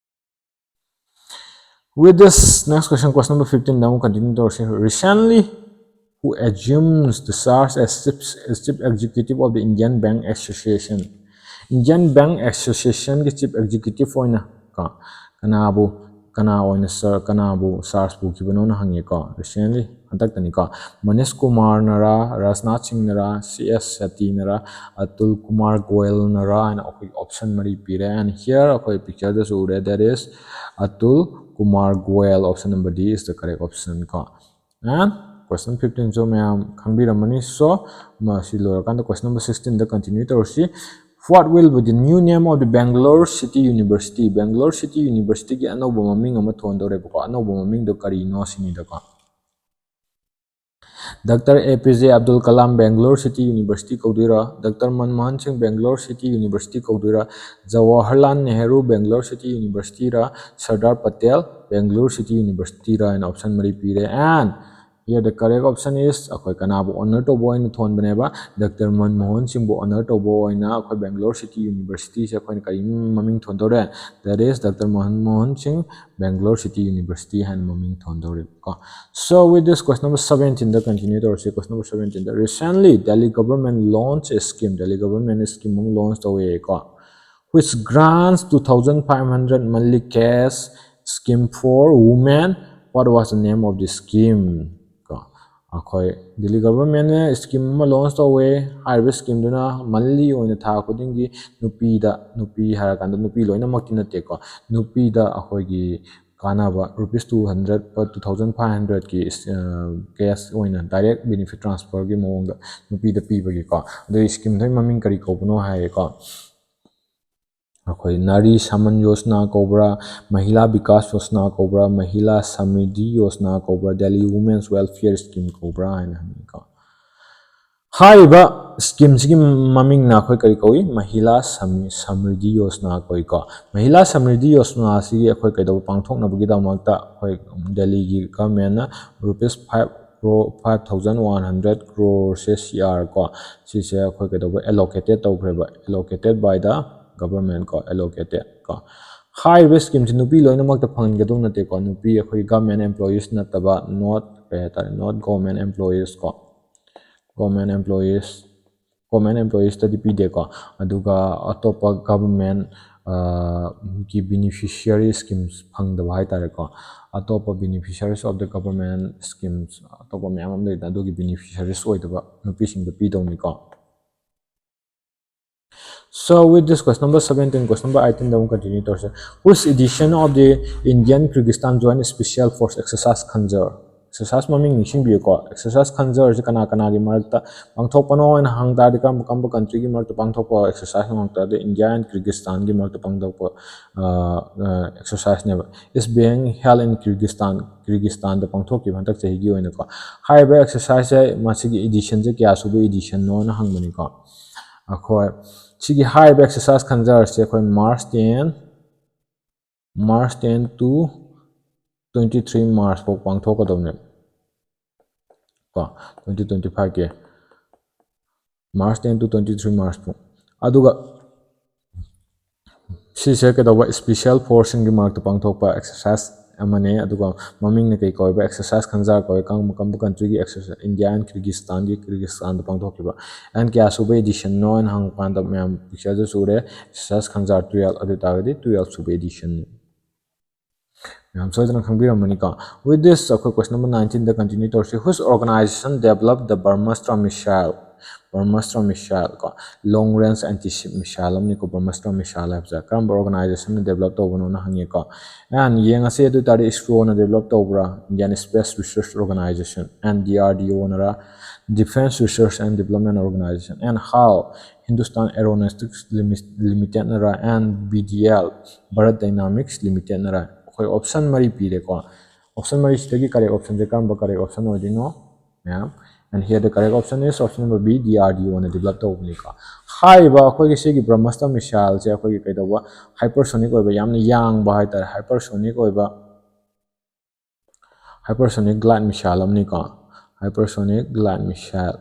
With this, next question, question number fifteen ꯗ ꯑꯃꯨꯛ continue ꯇꯧꯔꯁꯤ꯫ Recently, who assumes the charge as chief, as chief executive of the Indian Bank Association? Indian Bank Association ꯒꯤ chief executive ꯑꯣꯏꯅ ꯀꯣ, ꯀꯅꯥꯕꯨ, ꯀꯅꯥ ꯑꯣꯏꯅ sir, ꯀꯅꯥꯕꯨ charge ꯄꯨꯈꯤꯕꯅꯣꯅ ꯍꯪꯉꯦꯀꯣ꯫ Recently, ꯍꯟꯗꯛꯇꯅꯤꯀꯣ꯫ Manish ꯀꯨꯃꯥꯔꯅꯔꯥ, Rajnath ꯁꯤꯡꯅꯔꯥ, C S ꯁꯦꯇꯤꯅꯔꯥ, Atul Kumar ꯒꯣꯌꯜꯅꯔꯥ ꯍꯥꯏꯅ ꯑꯩꯈꯣꯏ option ꯃꯔꯤ ꯄꯤꯔꯦ꯫ And here ꯑꯩꯈꯣꯏ picture ꯗꯁꯨ ꯎꯔꯦ, that is Atul Kumar Goyal, option number D is the correct option ꯀꯣ꯫ And question fifteen ꯁꯨ ꯃꯌꯥꯝ ꯈꯪꯕꯤꯔꯝꯃꯅꯤ꯫ So, ꯃꯁꯤ ꯂꯣꯏꯔꯀꯥꯟꯗ question number sixteen ꯗ continue ꯇꯧꯔꯁꯤ꯫ What will be the new name of the Bangalore City University? Bangalore City University ꯒꯤ ꯑꯅꯧꯕ ꯃꯃꯤꯡ ꯑꯃ ꯊꯣꯟꯗꯧꯔꯦꯕꯀꯣ꯫ ꯑꯅꯧꯕ ꯃꯃꯤꯡꯗꯣ ꯀꯔꯤꯅꯣ ꯁꯤꯅꯤꯗꯀꯣ꯫ Doctor A P J Abdul Kalam Bangalore City University ꯀꯧꯗꯣꯏꯔꯥ? Doctor Manmohan Singh Bangalore City University ꯀꯧꯗꯣꯏꯔꯥ? Jawaharlal Nehru Bangalore City University ꯔꯥ? Sardar Patel Bangalore City University ꯔꯥ ꯍꯥꯏꯅ option ꯃꯔꯤ ꯄꯤꯔꯦ꯫ And Here the correct option is, ꯑꯩꯈꯣꯏ ꯀꯅꯥꯕꯨ honor ꯇꯧꯕ ꯑꯣꯏꯅ ꯊꯣꯟꯕꯅꯦꯕ? ꯗꯥꯛꯇꯔ ꯃꯟꯃꯣꯍꯟ ꯁꯤꯡꯕꯨ honor ꯇꯧꯕ ꯑꯣꯏꯅ ꯑꯩꯈꯣꯏ ꯕꯦꯡꯒ꯭ꯂꯣꯔ ꯁꯤꯇꯤ ꯌꯨꯅꯤꯚꯔꯁꯤꯇꯤꯁꯦ ꯑꯩꯈꯣꯏꯅ ꯀꯔꯤ ꯃꯃꯤꯡ ꯊꯣꯟꯗꯧꯔꯦ? That is, ꯗꯥꯛꯇꯔ ꯃꯟꯃꯣꯍꯟ ꯁꯤꯡ ꯕꯦꯡꯒ꯭ꯂꯣꯔ ꯁꯤꯇꯤ ꯌꯨꯅꯤꯚꯔꯁꯤꯇꯤ ꯍꯥꯏꯅ ꯃꯃꯤꯡ ꯊꯣꯟꯗꯧꯔꯦꯕꯀꯣ꯫ So with this, question number seventeen the continue ꯇꯧꯔꯁꯤ꯫ Question number seventeen the, recently Delhi government launched a scheme, Delhi ꯒꯚꯔꯟꯃꯦꯟꯅ ꯁ꯭ꯀꯤꯝ ꯑꯃ launch ꯇꯧꯋꯦꯀꯣ, which grants two thousand five hundred monthly cash scheme for women. What was the name of the scheme? ꯀꯣ, ꯑꯩꯈꯣꯏ ꯗꯦꯜꯂꯤ ꯒꯚꯔꯟꯃꯦꯟꯅ ꯁ꯭ꯀꯤꯝ ꯑꯃ ꯂꯣꯟꯆ ꯇꯧꯋꯦ꯫ ꯍꯥꯏꯔꯤꯕ ꯁ꯭ꯀꯤꯝꯗꯨꯅ ꯃꯟꯂꯤ ꯑꯣꯏꯅ ꯊꯥ ꯈꯨꯗꯤꯡꯒꯤ ꯅꯨꯄꯤꯗ, ꯅꯨꯄꯤ ꯍꯥꯏꯔꯀꯥꯟꯗ ꯅꯨꯄꯤ ꯂꯣꯏꯅꯃꯛꯇꯤ ꯅꯠꯇꯦꯀꯣ, ꯅꯨꯄꯤꯗ ꯑꯩꯈꯣꯏꯒꯤ ꯀꯥꯟꯅꯕ rupees two hundred two thousand five hundredꯀꯤ ꯀꯦꯁ ꯑꯣꯏꯅ ꯗꯥꯏꯔꯦꯛ ꯕꯦꯅꯤꯐꯤꯠ ꯇ꯭ꯔꯥꯟꯁꯐꯔꯒꯤ ꯃꯑꯣꯡꯗ ꯅꯨꯄꯤꯗ ꯄꯤꯕꯒꯤꯀꯣ꯫ ꯑꯗꯨꯒꯤ ꯁ꯭ꯀꯤꯝꯗꯨꯒꯤ ꯃꯃꯤꯡ ꯀꯔꯤ ꯀꯧꯕꯅꯣ ꯍꯥꯏꯔꯦꯀꯣ, ꯑꯩꯈꯣꯏ ꯅꯥꯔꯤ ꯁꯃꯟ ꯌꯣꯖꯅꯥ ꯀꯧꯕ꯭ꯔꯥ, ꯃꯍꯤꯂꯥ ꯕꯤꯀꯥꯁ ꯌꯣꯖꯅꯥ ꯀꯧꯕ꯭ꯔꯥ, ꯃꯍꯤꯂꯥ ꯁꯃ꯭ꯔꯤꯗꯤ ꯌꯣꯖꯅꯥ ꯀꯧꯕ꯭ꯔꯥ, ꯗꯦꯜꯂꯤ ꯋꯨꯃꯦꯟꯁ ꯋꯦꯜꯐꯤꯌꯔ ꯁ꯭ꯀꯤꯝ ꯀꯧꯕ꯭ꯔꯥ ꯍꯥꯏꯅ ꯍꯪꯉꯤꯀꯣ꯫ ꯍꯥꯏꯔꯤꯕ ꯁ꯭ꯀꯤꯝꯁꯤꯒꯤ ꯃꯃꯤꯡꯅ ꯑꯩꯈꯣꯏ ꯀꯔꯤ ꯀꯧꯏ? ꯃꯍꯤꯂꯥ ꯁꯃꯤ-, ꯁꯃ꯭ꯔꯤꯗꯤ ꯌꯣꯖꯅꯥ ꯀꯧꯏꯀꯣ꯫ ꯃꯍꯤꯂꯥ ꯁꯃ꯭ꯔꯤꯗꯤ ꯌꯣꯖꯅꯥ ꯑꯁꯤꯒꯤ ꯑꯩꯈꯣꯏ ꯀꯩꯗꯧꯕ ꯄꯥꯡꯊꯣꯛꯅꯕꯒꯤꯗꯃꯛꯇ ꯑꯩꯈꯣꯏ ꯗꯦꯜꯂꯤꯒꯤ ꯒꯚꯔꯟꯃꯦꯟꯅ rupees five crore, five thousand one hundred crore ꯁꯦ, ꯁꯤ ꯑꯥꯔ ꯀꯣ, ꯁꯤꯁꯦ ꯑꯩꯈꯣꯏ ꯀꯩꯗꯧꯕ, allocated ꯇꯧꯈ꯭ꯔꯦꯕ, allocated by the government ꯀꯣ, allocated ꯀꯣ꯫ ꯍꯥꯏꯔꯤꯕ ꯁ꯭ꯀꯤꯝꯁꯤ ꯅꯨꯄꯤ ꯂꯣꯏꯅꯃꯛꯇ ꯐꯪꯍꯟꯒꯗꯧ ꯅꯠꯇꯦꯀꯣ, ꯅꯨꯄꯤ ꯑꯩꯈꯣꯏ ꯒꯚꯔꯟꯃꯦꯟ ꯑꯦꯝꯄ꯭ꯂꯣꯌꯤꯁ ꯅꯠꯇꯕ, not, ꯀꯩ ꯍꯥꯏꯇꯥꯔꯦ, not government employees ꯀꯣ, ꯒꯣꯔꯃꯦꯟ ꯑꯦꯝꯄ꯭ꯂꯣꯌꯤꯁ, ꯒꯣꯔꯃꯦꯟ ꯑꯦꯝꯄ꯭ꯂꯣꯌꯤꯁꯇꯗꯤ ꯄꯤꯗꯦꯀꯣ꯫ ꯑꯗꯨꯒ ꯑꯇꯣꯞꯄ ꯒꯚꯔꯟꯃꯦꯟ, ꯑ, ꯒꯤ ꯕꯦꯅꯤꯐꯤꯁꯤꯌꯔꯤ ꯁ꯭ꯀꯤꯝꯁ ꯐꯪꯗꯕ ꯍꯥꯏꯇꯥꯔꯦꯀꯣ꯫ ꯑꯇꯣꯞꯄ beneficiaries of the government schemes, ꯑꯇꯣꯞꯄ ꯃꯌꯥꯝ ꯑꯃ ꯂꯩꯗꯅ, ꯑꯗꯨꯒꯤ ꯕꯦꯅꯤꯐꯤꯁꯤꯌꯔꯤꯁ ꯑꯣꯏꯗꯕ ꯅꯨꯄꯤꯁꯤꯡꯗ ꯄꯤꯗꯧꯅꯤꯀꯣ꯫ So with this, question number seventeen, question number eighteenꯗ ꯑꯃꯨꯛ continue ꯇꯧꯔꯁꯦ꯫ Which edition of the Indian Kyrgyzstan Joint Special Force Exercise Khanjar? Exercise ꯃꯃꯤꯡ ꯅꯤꯡꯁꯤꯡꯕꯤꯌꯨꯀꯣ꯫ Exercise Khanjarꯁꯦ ꯀꯅꯥ ꯀꯅꯥꯒꯤ ꯃꯔꯛꯇ ꯄꯥꯡꯊꯣꯛꯄꯅꯣ ꯍꯥꯏꯅ ꯍꯪ ꯇꯥꯔꯗꯤ, ꯀꯔꯝꯕ ꯀꯔꯝꯕ countryꯒꯤ ꯃꯔꯛꯇ ꯄꯥꯡꯊꯣꯛꯄ exercise ꯍꯪꯉꯛ ꯇꯥꯔꯗꯤ, India and Kyrgyzstanꯒꯤ ꯃꯔꯛꯇ ꯄꯥꯡꯊꯣꯛꯄ, ꯑ, ꯑ, exerciseꯅꯦꯕ꯫ Is being held in Kyrgyzstan, ꯀꯤꯔꯒꯤꯁꯇꯥꯟꯗ ꯄꯥꯡꯊꯣꯛꯈꯤꯕ ꯍꯟꯗꯛ ꯆꯍꯤꯒꯤ ꯑꯣꯏꯅꯀꯣ꯫ ꯍꯥꯏꯔꯤꯕ exerciseꯁꯦ, ꯃꯁꯤꯒꯤ editionꯁꯦ ꯀꯌꯥ ꯁꯨꯕ editionꯅꯣꯅ ꯍꯪꯕꯅꯤꯀꯣ꯫ ꯑꯩꯈꯣꯏ ꯁꯤꯒꯤ ꯍꯥꯏꯔꯤꯕ exercise Khanjarꯁꯦ ꯑꯩꯈꯣꯏ March ten, March ten to twenty three March ꯐꯥꯎ ꯄꯥꯡꯊꯣꯛꯀꯗꯕꯅꯦꯕ꯫ ꯀꯣ, twenty twenty five ꯀꯤ March ten to twenty three March ꯐꯥꯎ꯫ ꯑꯗꯨꯒ ꯁꯤꯁꯦ ꯀꯩꯗꯧꯕ, special forceꯁꯤꯡꯒꯤ ꯃꯔꯛꯇ ꯄꯥꯡꯊꯣꯛꯄ exercise ꯑꯃꯅꯦ꯫ ꯑꯗꯨꯒ ꯃꯃꯤꯡꯅ ꯀꯩ ꯀꯧꯋꯦꯕ? Exercise Khanjar ꯀꯧꯋꯦ꯫ ꯀꯔꯝꯕ, ꯀꯔꯝꯕ countryꯒꯤ exercise? India and Kyrgyzstanꯒꯤ, Kyrgyzstanꯗ ꯄꯥꯡꯊꯣꯛꯈꯤꯕ꯫ And ꯀꯌꯥ ꯁꯨꯕ editionꯅꯣ ꯍꯥꯏꯅ ꯍꯪꯕ ꯀꯥꯟꯗ ꯃꯌꯥꯝ pictureꯗꯁꯨ ꯎꯔꯦ, Exercise Khanjar twelve, ꯑꯗꯨ ꯑꯣꯏ ꯇꯥꯔꯒꯗꯤ twelve ꯁꯨꯕ editionꯅꯤ꯫ ꯃꯌꯥꯝ ꯁꯣꯏꯗꯅ ꯈꯪꯕꯤꯔꯝꯃꯅꯤꯀꯣ꯫ With this, ꯑꯩꯈꯣꯏ question number nineteenꯗ continue ꯇꯧꯔꯁꯤ꯫ Which organization developed the Brahmastra missile? Brahmastra missile ꯀꯣ, long range anti-ship missile ꯑꯃꯅꯤꯀꯣ, Brahmastra missile ꯍꯥꯏꯕꯁꯦ꯫ ꯀꯔꯝꯕ organizationꯅ develop ꯇꯧꯕꯅꯣꯅ ꯍꯪꯉꯦꯀꯣ꯫ And ꯌꯦꯡꯉꯁꯤ, ꯑꯗꯨ ꯑꯣꯏ ꯇꯥꯔꯗꯤ ISROꯅ develop ꯇꯧꯕ꯭ꯔꯥ, Indian Space Research Organization, and DRDOꯅꯔ, Defense Research and Development Organization, and how Hindustan Aeronautics Limi-, Limitedꯅꯔ, and BDL, Bharat Dynamics Limitedꯅꯔ? ꯑꯩꯈꯣꯏ option ꯃꯔꯤ ꯄꯤꯔꯦꯀꯣ꯫ Option ꯃꯔꯤꯁꯤꯗꯒꯤ correct optionꯁꯦ ꯀꯔꯝꯕ correct option ꯑꯣꯏꯗꯣꯏꯅꯣ? ꯃꯌꯥꯝ, and here the correct option is option number B, DRDOꯅ develop ꯇꯧꯕꯅꯤꯀꯣ꯫ ꯍꯥꯏꯔꯤꯕ ꯑꯩꯈꯣꯏꯒꯤ ꯁꯤꯒꯤ Brahmastra missileꯁꯦ ꯑꯩꯈꯣꯏꯒꯤ ꯀꯩꯗꯧꯕ, hypersonic ꯑꯣꯏꯕ, ꯌꯥꯝꯅ ꯌꯥꯡꯕ ꯍꯥꯏꯇꯥꯔꯦ, hypersonic ꯑꯣꯏꯕ, hypersonic glide missile ꯑꯃꯅꯤꯀꯣ꯫ Hypersonic glide missile,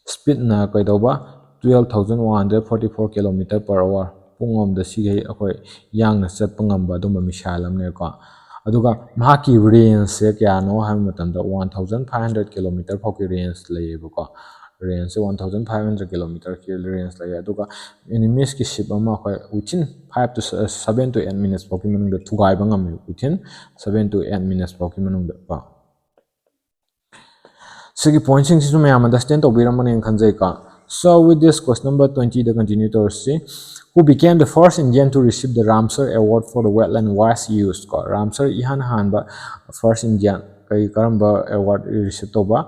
speedꯅ ꯀꯩꯗꯧꯕ, twelve thousand one hundred forty four kilometer per hour, ꯄꯨꯡ ꯑꯃꯗ ꯁꯤꯈꯩ ꯑꯩꯈꯣꯏ ꯌꯥꯡꯅ ꯆꯠꯄ ꯉꯝꯕ ꯑꯗꯨꯝꯕ missile ꯑꯃꯅꯦꯀꯣ꯫ ꯑꯗꯨꯒ ꯃꯍꯥꯛꯀꯤ rangeꯁꯦ ꯀꯌꯥꯅꯣ ꯍꯥꯏꯕ ꯃꯇꯝꯗ, one thousand five hundred kilometer ꯐꯥꯎꯒꯤ range ꯂꯩꯌꯦꯕꯀꯣ꯫ Rangeꯁꯦ one thousand five hundred kilometerꯒꯤ range ꯂꯩꯌꯦ꯫ ꯑꯗꯨꯒ enemyꯒꯤ ship ꯑꯃ ꯑꯩꯈꯣꯏ within five to seven to eight minutes ꯐꯥꯎꯒꯤ ꯃꯅꯨꯡꯗ ꯊꯨꯒꯥꯏꯕ ꯉꯝꯃꯦ, within seven to eight minutes ꯐꯥꯎꯒꯤ ꯃꯅꯨꯡꯗ ꯀꯣ꯫ ꯁꯤꯒꯤ pointꯁꯤꯡꯁꯤꯁꯨ ꯃꯌꯥꯝ understand ꯇꯧꯕꯤꯔꯝꯃꯅꯦꯅ ꯈꯟꯖꯩꯀꯣ꯫ So with this, question number twentyꯗ continue ꯇꯧꯔꯁꯤ꯫ Who became the first Indian to receive the Ramsar Award for the Wet and Wild Use ꯀꯣ? Ramsar ꯏꯍꯥꯟ ꯍꯥꯟꯕ first Indian ꯀꯩ, ꯀꯔꯝꯕ award receive ꯇꯧꯕ?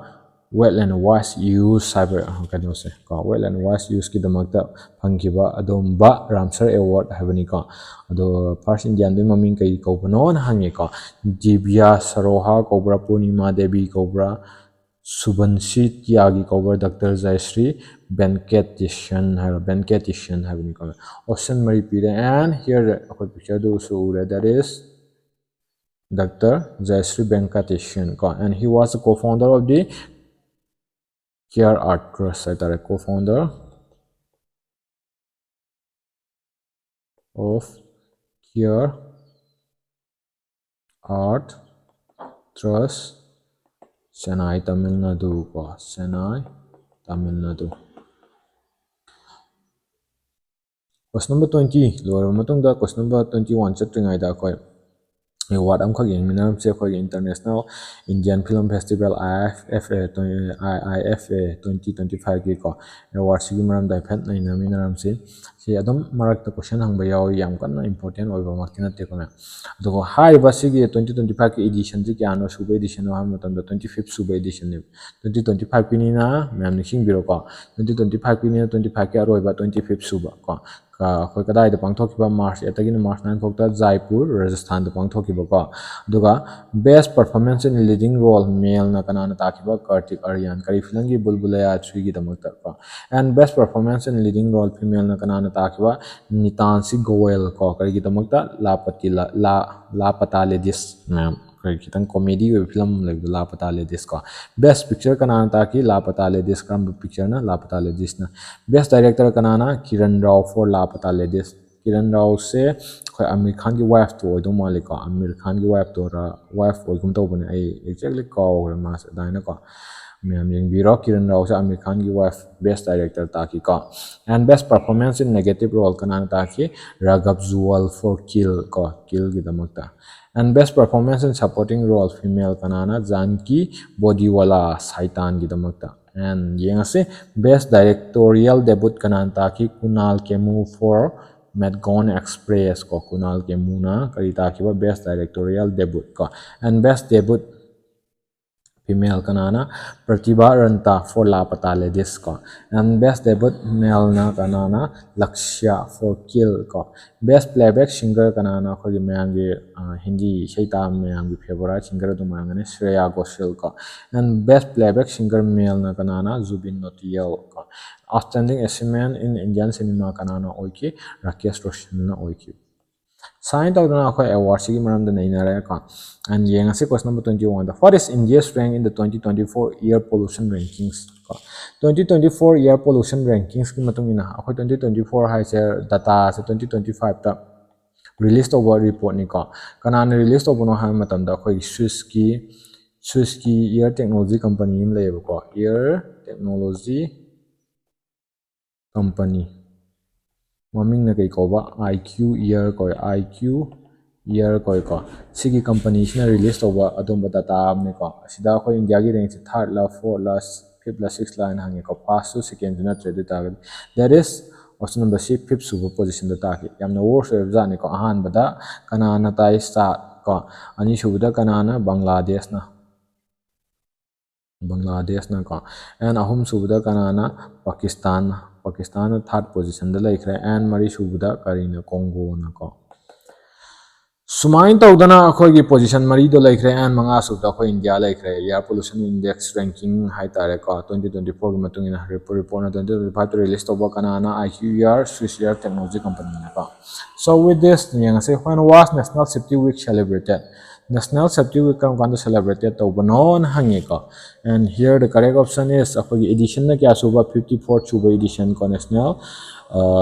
Wet and Wild Use ꯍꯥꯏꯕ, ꯑ, ꯀꯩꯅꯣꯁꯦ ꯀꯣ, Wet and Wild Useꯀꯤꯗꯃꯛꯇ ꯐꯪꯈꯤꯕ ꯑꯗꯨꯒꯨꯝꯕ Ramsar Award ꯍꯥꯏꯕꯅꯤꯀꯣ꯫ ꯑꯗꯣ first Indianꯗꯨꯒꯤ ꯃꯃꯤꯡ ꯀꯩ ꯀꯧꯕꯅꯣꯅ ꯍꯪꯉꯦꯀꯣ꯫ Divya Saroha ꯀꯧꯕ꯭ꯔꯥ, Purnima Devi ꯀꯧꯕ꯭ꯔꯥ, Subhanshi Tyagi ꯀꯧꯕ꯭ꯔꯥ, Doctor Jayashree Venkatesan ꯍꯥꯏꯕ, Venkatesan ꯍꯥꯏꯕꯅꯤꯀꯣ꯫ Option ꯃꯔꯤ ꯄꯤꯔꯦ, and here ꯑꯩꯈꯣꯏ pictureꯗꯨꯁꯨ ꯎꯔꯦ, that is Doctor Jayashree Venkatesan ꯀꯣ, and he was a co-founder of the Care Art Trust ꯍꯥꯏꯇꯥꯔꯦ, co-founder of Care Art Trust, Chennai, Tamil Nadu ꯀꯣ, Chennai, Tamil Nadu꯫ Question number twenty ꯂꯣꯏꯔꯕ ꯃꯇꯨꯡꯗ question number twenty one ꯆꯠꯇ꯭ꯔꯤꯉꯩꯗ ꯑꯩꯈꯣꯏ award ꯑꯃꯈꯛ ꯌꯦꯡꯃꯤꯟꯅꯔꯝꯁꯦ꯫ ꯑꯩꯈꯣꯏꯒꯤ International Indian Film Festival, I I F F A, I I F A twenty twenty five ꯀꯤꯀꯣ, award ꯁꯤꯒꯤ ꯃꯔꯝꯗ ꯍꯥꯏꯐꯦꯠ ꯅꯩꯅꯃꯤꯟꯅꯔꯝꯁꯤ꯫ ꯁꯤ ꯑꯗꯨꯝ ꯃꯔꯛꯇ question ꯍꯪꯕ ꯌꯥꯎꯏ, ꯌꯥꯝ ꯀꯟꯅ important ꯑꯣꯏꯕꯃꯛꯇꯤ ꯅꯠꯇꯦꯀꯣ ꯃꯌꯥꯝ꯫ ꯑꯗꯨꯒ ꯍꯥꯏꯔꯤꯕ ꯁꯤꯒꯤ twenty twenty five ꯀꯤ edition ꯁꯤ ꯀꯌꯥꯅꯣ, ꯁꯨꯕ edition ꯅꯣ ꯍꯥꯏꯕ ꯃꯇꯝꯗ twenty fifth ꯁꯨꯕ edition ꯅꯦꯕ꯫ Twenty twenty five ꯀꯤꯅꯤꯅ ꯃꯌꯥꯝ ꯅꯤꯡꯁꯤꯡꯕꯤꯔꯣꯀꯣ, twenty twenty five ꯀꯤꯅꯤꯅ twenty five ꯀꯤ ꯑꯔꯣꯏꯕ twenty fifth ꯁꯨꯕ ꯀꯣ꯫ ꯀ-, ꯑꯩꯈꯣꯏ ꯀꯗꯥꯏꯗ ꯄꯥꯡꯊꯣꯛꯈꯤꯕ? March eight ꯇꯒꯤꯅ March nine ꯐꯥꯎꯗ ꯖꯥꯏꯄꯨꯔ, ꯔꯥꯖꯁꯊꯥꯟꯗ ꯄꯥꯡꯊꯣꯛꯈꯤꯕꯀꯣ꯫ ꯑꯗꯨꯒ best performance in leading role male ꯅ ꯀꯅꯥꯅ ꯇꯥꯈꯤꯕ? ꯀꯥꯔꯇꯤꯛ ꯑꯥꯔꯌꯟ꯫ ꯀꯔꯤ film ꯒꯤ? ꯕꯨꯜꯕꯨꯂꯥꯌꯥ three ꯒꯤꯗꯃꯛꯇ ꯀꯣ꯫ And best performance in leading role female ꯅ ꯀꯅꯥꯅ ꯇꯥꯈꯤꯕ? ꯅꯤꯇꯥꯟꯁꯤ ꯒꯣꯌꯦꯜ ꯀꯣ꯫ ꯀꯔꯤꯒꯤꯗꯃꯛꯇ? ꯂꯥꯄꯇꯤ ꯂꯥ-, ꯂꯥ-, ꯂꯥꯄꯇꯥ ꯂꯦꯗꯤꯁ ꯃꯌꯥꯝ꯫ ꯑꯩꯈꯣꯏ ꯈꯤꯇꯪ comedy ꯑꯣꯏꯕ film ꯑꯃ ꯂꯩꯕꯗꯣ, ꯂꯥꯄꯇꯥ ꯂꯦꯗꯤꯁ ꯀꯣ꯫ Best picture ꯀꯅꯥꯅ ꯇꯥꯈꯤ? ꯂꯥꯄꯇꯥ ꯂꯦꯗꯤꯁ꯫ ꯀꯔꯝꯕ picture ꯅ? ꯂꯥꯄꯇꯥ ꯂꯦꯗꯤꯁꯅ꯫ Best director ꯀꯅꯥꯅ? Kiran Rao for Laapataa Ladies. ꯀꯤꯔꯟ ꯔꯥꯎꯁꯦ ꯑꯩꯈꯣꯏ ꯑꯃꯤꯔ ꯈꯥꯟꯒꯤ wife ꯇꯣ ꯑꯣꯏꯗꯧ ꯃꯥꯜꯂꯤꯀꯣ꯫ ꯑꯃꯤꯔ ꯈꯥꯟꯒꯤ wife ꯇꯣꯔ, wife ꯑꯣꯏꯒꯨꯝ ꯇꯧꯕꯅꯦ, ꯑꯩ exactly ꯀꯥꯎꯈ꯭ꯔꯦ ꯃꯥꯁꯦ꯫ ꯑꯗꯨꯃꯥꯏꯅꯀꯣ ꯃꯌꯥꯝ ꯌꯦꯡꯕꯤꯔꯣ꯫ ꯀꯤꯔꯟ ꯔꯥꯎꯁꯦ ꯑꯃꯤꯔ ꯈꯥꯟꯒꯤ wife, best director ꯇꯥꯈꯤꯀꯣ꯫ And best performance in negative role ꯀꯅꯥꯅ ꯇꯥꯈꯤ? ꯔꯥꯘꯕ ꯖꯨꯋꯥꯜ for ꯀꯤꯜ ꯀꯣ, ꯀꯤꯜꯒꯤꯗꯃꯛꯇ꯫ And best performance in supporting role female ꯀꯅꯥꯅ? ꯖꯥꯟꯀꯤ ꯕꯣꯗꯤꯋꯥꯂꯥ, ꯁꯥꯏꯇꯥꯟꯒꯤꯗꯃꯛꯇ꯫ And ꯌꯦꯡꯉꯁꯤ, best directorial debut ꯀꯅꯥꯅ ꯇꯥꯈꯤ? ꯀꯨꯅꯥꯜ ꯀꯦꯃꯨ for ꯃꯦꯠꯒꯣꯟ ꯑꯦꯛꯁꯄ꯭ꯔꯦꯁ ꯀꯣ꯫ ꯀꯨꯅꯥꯜ ꯀꯦꯃꯨꯅ ꯀꯔꯤ ꯇꯥꯈꯤꯕ? Best directorial debut ꯀꯣ꯫ And best debut female ꯀꯅꯥꯅ? ꯄ꯭ꯔꯇꯤꯚꯥ ꯔꯟꯇꯥ for ꯂꯥꯄꯇꯥ ꯂꯦꯗꯤꯁ ꯀꯣ꯫ And best debut male ꯅ ꯀꯅꯥꯅ? ꯂꯛꯁ꯭ꯌꯥ for ꯀꯤꯜ ꯀꯣ꯫ Best playback singer ꯀꯅꯥꯅ? ꯑꯩꯈꯣꯏꯒꯤ ꯃꯌꯥꯝꯒꯤ, ꯑ, ꯍꯤꯟꯗꯤ ꯏꯁꯩ ꯇꯥꯕ ꯃꯌꯥꯝꯒꯤ favourite singer ꯑꯗꯨꯝ ꯑꯣꯏꯔꯝꯒꯅꯤ, ꯁ꯭ꯔꯦꯌꯥ ꯘꯣꯁꯦꯜ ꯀꯣ꯫ And best playback singer male ꯅ ꯀꯅꯥꯅ? ꯖꯨꯕꯤꯟ ꯅꯣꯇꯤꯌꯥꯜ ꯀꯣ꯫ Outstanding achievement in Indian cinema ꯀꯅꯥꯅ ꯑꯣꯏꯈꯤ? ꯔꯥꯀꯦꯁ ꯔꯣꯁꯟꯅ ꯑꯣꯏꯈꯤ꯫ ꯁꯨꯃꯥꯏꯅ ꯇꯧꯗꯅ ꯑꯩꯈꯣꯏ ꯑꯦꯋꯥꯔꯗꯁꯤꯒꯤ ꯃꯔꯝꯗ ꯅꯩꯅꯔꯦꯀꯣ꯫ And ꯌꯦꯡꯉꯁꯤ question number twenty one the, what is India's rank in the twenty twenty four air pollution rankings? ꯀꯣ, twenty twenty four air pollution rankingsꯀꯤ ꯃꯇꯨꯡ ꯏꯟꯅ, ꯑꯩꯈꯣꯏ twenty twenty four ꯍꯥꯏꯁꯦ dataꯁꯦ twenty twenty fiveꯇ release ꯇꯧꯕ reportꯅꯤꯀꯣ꯫ ꯀꯅꯥꯅ release ꯇꯧꯕꯅꯣ ꯍꯥꯏꯕ ꯃꯇꯝꯗ ꯑꯩꯈꯣꯏꯒꯤ Swissꯀꯤ, Swissꯀꯤ air technology company ꯑꯃ ꯂꯩꯌꯦꯕꯀꯣ, air technology company, ꯃꯃꯤꯡꯅ ꯀꯩ ꯀꯧꯕ? I Q Air ꯀꯧꯏ, I Q Air ꯀꯧꯏꯀꯣ꯫ ꯁꯤꯒꯤ companyꯁꯤꯅ release ꯇꯧꯕ ꯑꯗꯨꯝꯕ data ꯑꯃꯅꯤꯀꯣ꯫ ꯑꯁꯤꯗ ꯑꯩꯈꯣꯏ ꯏꯟꯗꯤꯌꯥꯒꯤ rankꯁꯦ thirdꯂ fourthꯂ fifthꯂ sixthꯂ ꯍꯥꯏꯅ ꯍꯪꯉꯦꯀꯣ꯫ Firstꯁꯨ secondꯁꯨ ꯅꯠꯇ꯭ꯔꯦ꯫ ꯑꯗꯨ ꯑꯣꯏꯇꯥꯔꯒꯗꯤ, that is, option number C, fifth ꯁꯨꯕ positionꯗ ꯇꯥꯈꯤ꯫ ꯌꯥꯝꯅ worst ꯑꯣꯏꯕ ꯖꯥꯠꯅꯤꯀꯣ꯫ ꯑꯍꯥꯟꯕꯗ ꯀꯅꯥꯅ ꯇꯥꯏ? Chad ꯀꯣ꯫ ꯑꯅꯤꯁꯨꯕꯗ ꯀꯅꯥꯅ? ꯕꯪꯒ꯭ꯂꯥꯗꯦꯁꯅ꯫ ꯕꯪꯒ꯭ꯂꯥꯗꯦꯁꯅꯀꯣ꯫ And ꯑꯍꯨꯝꯁꯨꯕꯗ ꯀꯅꯥꯅ? ꯄꯥꯀꯤꯁꯇꯥꯟꯅ꯫ ꯄꯥꯀꯤꯁꯇꯥꯟꯅ third positionꯗ ꯂꯩꯈ꯭ꯔꯦ꯫ And ꯃꯔꯤꯁꯨꯕꯗ ꯀꯔꯤꯅ? ꯀꯣꯡꯒꯣꯅꯀꯣ꯫ ꯁꯨꯃꯥꯏꯅ ꯇꯧꯗꯅ ꯑꯩꯈꯣꯏꯒꯤ position ꯃꯔꯤꯗꯣ ꯂꯩꯈ꯭ꯔꯦ꯫ And ꯃꯉꯥꯁꯨꯕꯗ ꯑꯩꯈꯣꯏ ꯏꯟꯗꯤꯌꯥ ꯂꯩꯈ꯭ꯔꯦ꯫ Air pollution index ranking ꯍꯥꯏꯇꯥꯔꯦꯀꯣ, twenty twenty fourꯒꯤ ꯃꯇꯨꯡ ꯏꯟꯅ reportꯅ twenty twenty fiveꯇ release ꯇꯧꯕ ꯀꯅꯥꯅ? I Q Air, Swiss air technology companyꯅꯀꯣ꯫ So with this, ꯌꯦꯡꯉꯁꯤ, when was National Safety Week celebrated? National Safety Week ꯀꯔꯝ ꯀꯥꯟꯗ celebrated ꯇꯧꯕꯅꯣꯅ ꯍꯪꯉꯦꯀꯣ꯫ And here the correct option is, ꯑꯩꯈꯣꯏꯒꯤ editionꯅ ꯀꯌꯥ ꯁꯨꯕ? Fifty fourth ꯁꯨꯕ edition ꯀꯣ, National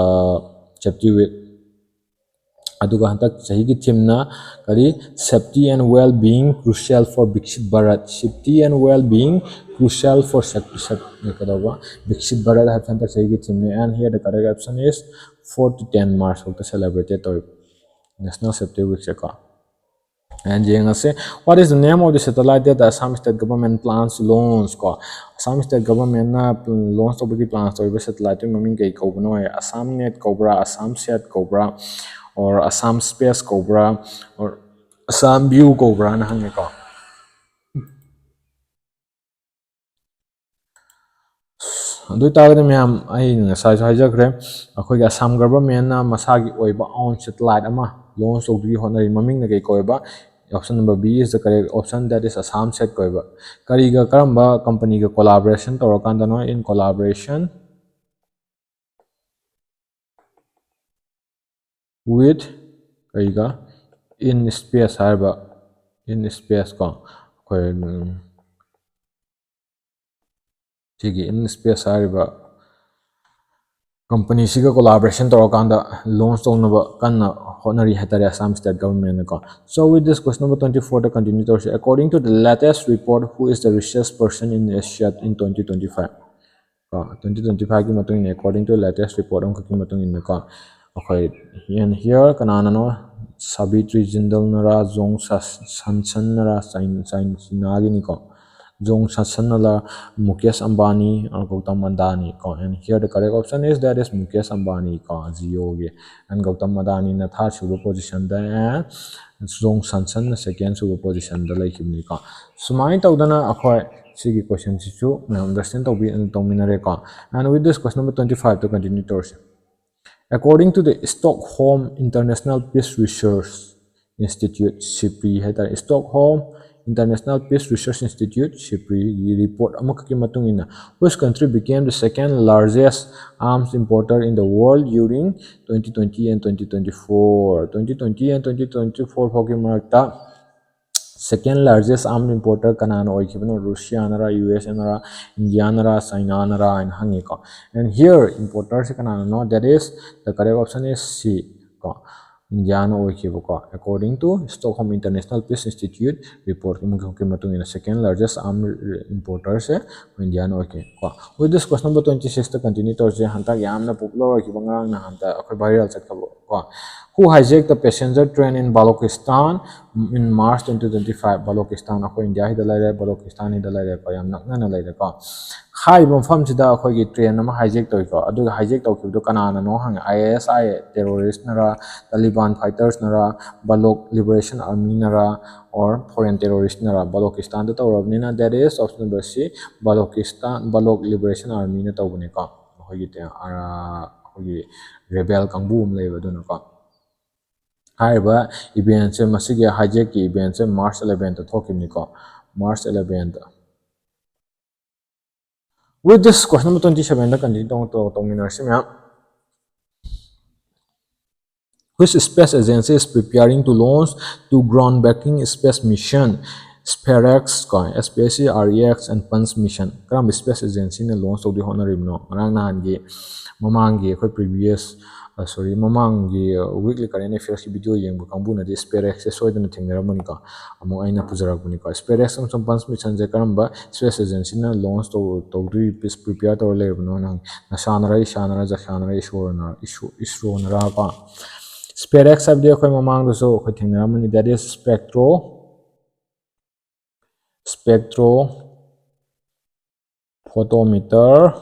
Safety Week꯫ ꯑꯗꯨꯒ ꯍꯟꯗꯛ ꯆꯍꯤꯒꯤ themeꯅ ꯀꯔꯤ? Safety and well-being crucial for Viksit Bharat, safety and well-being crucial for ꯁꯦꯞ-, ꯁꯦꯞ-, ꯀꯩꯗꯧꯕ? Viksit Bharat ꯍꯥꯏꯕꯁꯦ ꯍꯟꯗꯛ ꯆꯍꯤꯒꯤ themeꯅꯤ꯫ And here the correct option is, four to ten March ꯐꯥꯎꯗ celebrated ꯇꯧꯏ National Safety Weekꯁꯦꯀꯣ꯫ And ꯌꯦꯡꯉꯁꯦ, what is the name of the satellite that the Assam state government plans to launch? ꯀꯣ, Assam state governmentꯅ launch ꯇꯧꯕꯒꯤ plans ꯇꯧꯔꯤꯕ satelliteꯇꯨꯒꯤ ꯃꯃꯤꯡ ꯀꯩ ꯀꯧꯕꯅꯣ? AssamNet ꯀꯧꯕ꯭ꯔꯥ, AssamSat ꯀꯧꯕ꯭ꯔꯥ, or Assam Space ꯀꯧꯕ꯭ꯔꯥ, or Assam View ꯀꯧꯕ꯭ꯔꯥꯅ ꯍꯪꯉꯦꯀꯣ꯫ ꯑꯗꯨ ꯑꯣꯏꯇꯥꯔꯒꯗꯤ ꯃꯌꯥꯝ, ꯑꯩ ꯉꯁꯥꯏꯁꯨ ꯍꯥꯏꯖꯈ꯭ꯔꯦ, ꯑꯩꯈꯣꯏꯒꯤ Assam governmentꯅ ꯃꯁꯥꯒꯤ ꯑꯣꯏꯕ own satellite ꯑꯃ launch ꯇꯧꯗꯨꯒꯤ ꯍꯣꯠꯅꯔꯤ꯫ ꯃꯃꯤꯡꯅ ꯀꯩ ꯀꯧꯋꯦꯕ? Option number B is the correct option, that is AssamSat ꯀꯧꯋꯦꯕ꯫ ꯀꯔꯤꯒ, ꯀꯔꯝꯕ companyꯒ collaboration ꯇꯧꯔꯀꯥꯟꯗꯅꯣ? In collaboration with ꯀꯩꯒ, InSpace ꯍꯥꯏꯔꯤꯕ, InSpace ꯀꯣ, ꯑꯩꯈꯣꯏ, ꯎꯝ, ꯁꯤꯒꯤ InSpace ꯍꯥꯏꯔꯤꯕ ꯀꯝꯄꯅꯤꯁꯤꯒ collaboration ꯇꯧꯔꯀꯥꯟꯗ launch ꯇꯧꯅꯕ ꯀꯟꯅ ꯍꯣꯠꯅꯔꯤ ꯍꯥꯏꯇꯥꯔꯦ, Assam state government ꯅꯀꯣ꯫ So with this, question number twenty four the continue ꯇꯧꯔꯁꯤ꯫ According to the latest report, who is the richest person in Asia in twenty twenty five? ꯀꯣ, twenty twenty five ꯀꯤ ꯃꯇꯨꯡ ꯏꯟꯅ, according to latest report ꯑꯃꯈꯛꯀꯤ ꯃꯇꯨꯡ ꯏꯟꯅꯀꯣ, ꯑꯩꯈꯣꯏ, and here ꯀꯅꯥꯅꯅꯣ? Savitri ꯖꯤꯟꯗꯜꯅꯔꯥ, ꯖꯣꯡ ꯁꯟꯁꯟꯅꯔꯥ, ꯆꯥꯏꯅꯥꯒꯤꯅꯤꯀꯣ꯫ ꯖꯣꯡ ꯁꯟꯁꯟꯅꯔꯥ, Mukesh Ambani, or Gautam ꯑꯗꯥꯅꯤ ꯀꯣ꯫ And here the correct option is, that is Mukesh Ambani ꯀꯣ, Jio ꯒꯤ꯫ And ꯒꯧꯇꯝ ꯑꯗꯥꯅꯤꯅ third ꯁꯨꯕ position ꯗ, and ꯖꯣꯡ ꯁꯟꯁꯟꯅ second ꯁꯨꯕ position ꯗ ꯂꯩꯈꯤꯕꯅꯤꯀꯣ꯫ ꯁꯨꯃꯥꯏꯅ ꯇꯧꯗꯅ ꯑꯩꯈꯣꯏ ꯁꯤꯒꯤ question ꯁꯤꯁꯨ ꯃꯌꯥꯝ understand ꯇꯧꯕꯤ-, ꯇꯧꯃꯤꯟꯅꯔꯦꯀꯣ꯫ And with this, question number twenty five ꯇ continue ꯇꯧꯔꯁꯤ꯫ According to the Stockholm International Peace Research Institute, SIPRI ꯍꯥꯏꯇꯥꯔꯦ, Stockholm International Peace Research Institute, SIPRI ꯒꯤ report ꯑꯃꯈꯛꯀꯤ ꯃꯇꯨꯡ ꯏꯟꯅ, which country became the second largest arms importer in the world during twenty twenty and twenty twenty four? Twenty twenty and twenty twenty four ꯐꯥꯎꯒꯤ ꯃꯔꯛꯇ second largest arms importer ꯀꯅꯥꯅ ꯑꯣꯏꯈꯤꯕꯅꯣ? ꯔꯨꯁꯤꯌꯥꯅꯔꯥ, ꯌꯨ ꯑꯦꯁ ꯑꯦꯅꯔꯥ, ꯏꯟꯗꯤꯌꯥꯅꯔꯥ, ꯆꯥꯏꯅꯥꯅꯔꯥ ꯍꯥꯏꯅ ꯍꯪꯉꯤꯀꯣ꯫ And here importer say ꯀꯅꯥꯅꯅꯣ? That is, the correct option is C ꯀꯣ, ꯏꯟꯗꯤꯌꯥꯅ ꯑꯣꯏꯈꯤꯕꯀꯣ꯫ According to Stockholm International Peace Institute report ꯀꯤ ꯃꯇꯨꯡ ꯏꯟꯅ, second largest arms importer ꯁꯦ ꯏꯟꯗꯤꯌꯥꯅ ꯑꯣꯏꯈꯤ ꯀꯣ꯫ With this, question number twenty six ꯇ continue ꯇꯧꯔꯁꯦ꯫ ꯍꯟꯗꯛ ꯌꯥꯝꯅ popular ꯑꯣꯏꯈꯤꯕ, ꯉꯔꯥꯡ ꯅꯍꯥꯟꯗ ꯑꯩꯈꯣꯏ viral ꯆꯠꯈ꯭ꯔꯕ ꯀꯣ꯫ Who hijacked the passenger train in Balochistan in March twenty twenty five? Balochistan, ꯑꯩꯈꯣꯏ ꯏꯟꯗꯤꯌꯥꯁꯤꯗ ꯂꯩꯔꯦ, ꯕꯂꯣꯀꯤꯁꯇꯥꯟꯁꯤꯗ ꯂꯩꯔꯦꯀꯣ, ꯌꯥꯝ ꯅꯛꯅꯅ ꯂꯩꯔꯦꯀꯣ꯫ ꯍꯥꯏꯔꯤꯕ ꯃꯐꯝꯁꯤꯗ ꯑꯩꯈꯣꯏꯒꯤ train ꯑꯃ hijack ꯇꯧꯏꯀꯣ꯫ ꯑꯗꯨꯒ hijack ꯇꯧꯈꯤꯕꯗꯣ ꯀꯅꯥꯅꯅꯣ ꯍꯪꯉꯦ꯫ I S I terrorist ꯅꯔꯥ, Taliban fighters ꯅꯔꯥ, Baloch Liberation Army ꯅꯔꯥ, or foreign terrorist ꯅꯔꯥ? ꯕꯂꯣꯀꯤꯁꯇꯥꯟꯗ ꯇꯧꯔꯕꯅꯤꯅ, that is option number C, ꯕꯂꯣꯀꯤꯁꯇꯥꯟ, Baloch Liberation Army ꯅ ꯇꯧꯕꯅꯤꯀꯣ꯫ ꯑꯩꯈꯣꯏꯒꯤ ꯇꯦ-, ꯑꯥ, ꯑꯩꯈꯣꯏꯒꯤ rebel ꯀꯥꯡꯕꯨ ꯑꯃ ꯂꯩꯕ ꯑꯗꯨꯅꯀꯣ꯫ ꯍꯥꯏꯔꯤꯕ event ꯁꯦ, ꯃꯁꯤꯒꯤ hijack ꯀꯤ event say March eleven the ꯊꯣꯛꯈꯤꯕꯅꯤꯀꯣ, March eleven the. With this, question number twenty seven the continue ꯇꯧ-, ꯇꯧ-, ꯇꯧꯃꯤꯟꯅꯔꯁꯤ ꯃꯌꯥꯝ꯫ Which space agency is preparing to launch two groundbreaking space mission, SpareX ꯀꯣ, S P A C, R E X and Punch mission? ꯀꯔꯝꯕ space agencyꯅ launch ꯇꯧꯗꯣꯏ ꯍꯣꯠꯅꯔꯤꯕꯅꯣ? ꯉꯔꯥꯡ ꯅꯍꯥꯟꯒꯤ, ꯃꯃꯥꯡꯒꯤ ꯑꯩꯈꯣꯏ previous, sorry, ꯃꯃꯥꯡꯒꯤ weekly current affairsꯀꯤ video ꯌꯦꯡꯕ ꯀꯥꯡꯕꯨꯅꯗꯤ SpareXꯁꯦ ꯁꯣꯏꯗꯅ ꯊꯦꯡꯅꯔꯝꯃꯅꯤꯀꯣ꯫ ꯑꯃꯨꯛ ꯑꯩꯅ ꯄꯨꯖꯔꯛꯄꯅꯤꯀꯣ꯫ SpareX ꯑꯃꯁꯨꯡ Punch missionꯁꯦ ꯀꯔꯝꯕ space agencyꯅ launch ꯇꯧ-, ꯇꯧꯗꯣꯏ, prepare ꯇꯧꯔ ꯂꯩꯔꯕꯅꯣ? ꯅꯪ ꯅꯁꯥꯅꯔ, ꯏꯁꯥꯅꯔ, ꯖꯁꯥꯅꯔ, ꯏꯁꯣꯔꯅ, ꯏꯁꯣ-, ꯏꯁꯔꯣꯅꯔ ꯀꯣ? SpareX ꯍꯥꯏꯕꯗꯤ ꯑꯩꯈꯣꯏ ꯃꯃꯥꯡꯗꯁꯨ ꯑꯩꯈꯣꯏ ꯊꯦꯡꯅꯔꯝꯃꯅꯤ, that is spectro, spectro photometer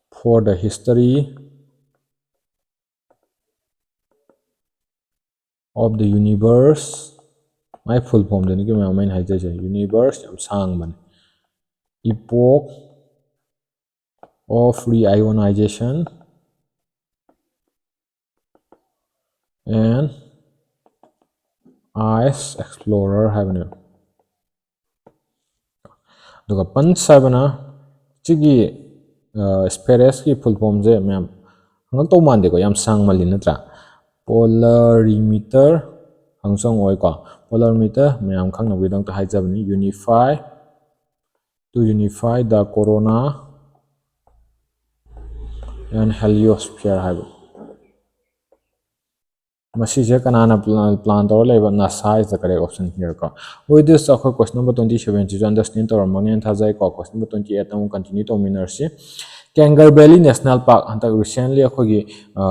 for the history of the universe. My full formꯗꯨꯅꯤ ꯀꯩ ꯃꯌꯥꯝ ꯑꯩꯅ ꯍꯥꯏꯖꯔꯤꯁꯦ, universe ꯌꯥꯝ ꯁꯥꯡꯕꯅꯤ, epoch of reionization and ice explorer ꯍꯥꯏꯕꯅꯦꯕ꯫ ꯑꯗꯨꯒ Punch ꯍꯥꯏꯕꯅ ꯁꯤꯒꯤ, ꯑ, SpareXꯀꯤ full formꯁꯦ ꯃꯌꯥꯝ ꯍꯪꯉꯛꯇꯧ ꯃꯥꯟꯗꯦꯀꯣ, ꯌꯥꯝ ꯁꯥꯡꯃꯜꯂꯤ ꯅꯠꯇ꯭ꯔꯥ? Polarimeter ꯍꯪꯁꯨ ꯍꯪꯉꯛꯑꯣꯏꯀꯣ꯫ Polarimeter ꯃꯌꯥꯝ ꯈꯪꯅꯕꯒꯤꯗꯃꯛꯇ ꯍꯥꯏꯖꯕꯅꯤ, unify, to unify the corona and heliosphere ꯍꯥꯏꯕ꯫ ꯃꯁꯤꯁꯦ ꯀꯅꯥꯅ plan, plan ꯇꯧꯔ ꯂꯩꯕ? NASA is the correct option here ꯀꯣ꯫ With this ꯑꯩꯈꯣꯏ question number twenty sevenꯁꯤꯁꯨ understand ꯇꯧꯔꯝꯃꯅꯤꯅ ꯊꯥꯖꯩꯀꯣ꯫ Question number twenty eight ꯑꯃꯨꯛ continue ꯇꯧꯃꯤꯟꯅꯔꯁꯤ꯫ Kangar Valley National Park ꯍꯟꯗꯛ recently ꯑꯩꯈꯣꯏꯒꯤ, ꯑ,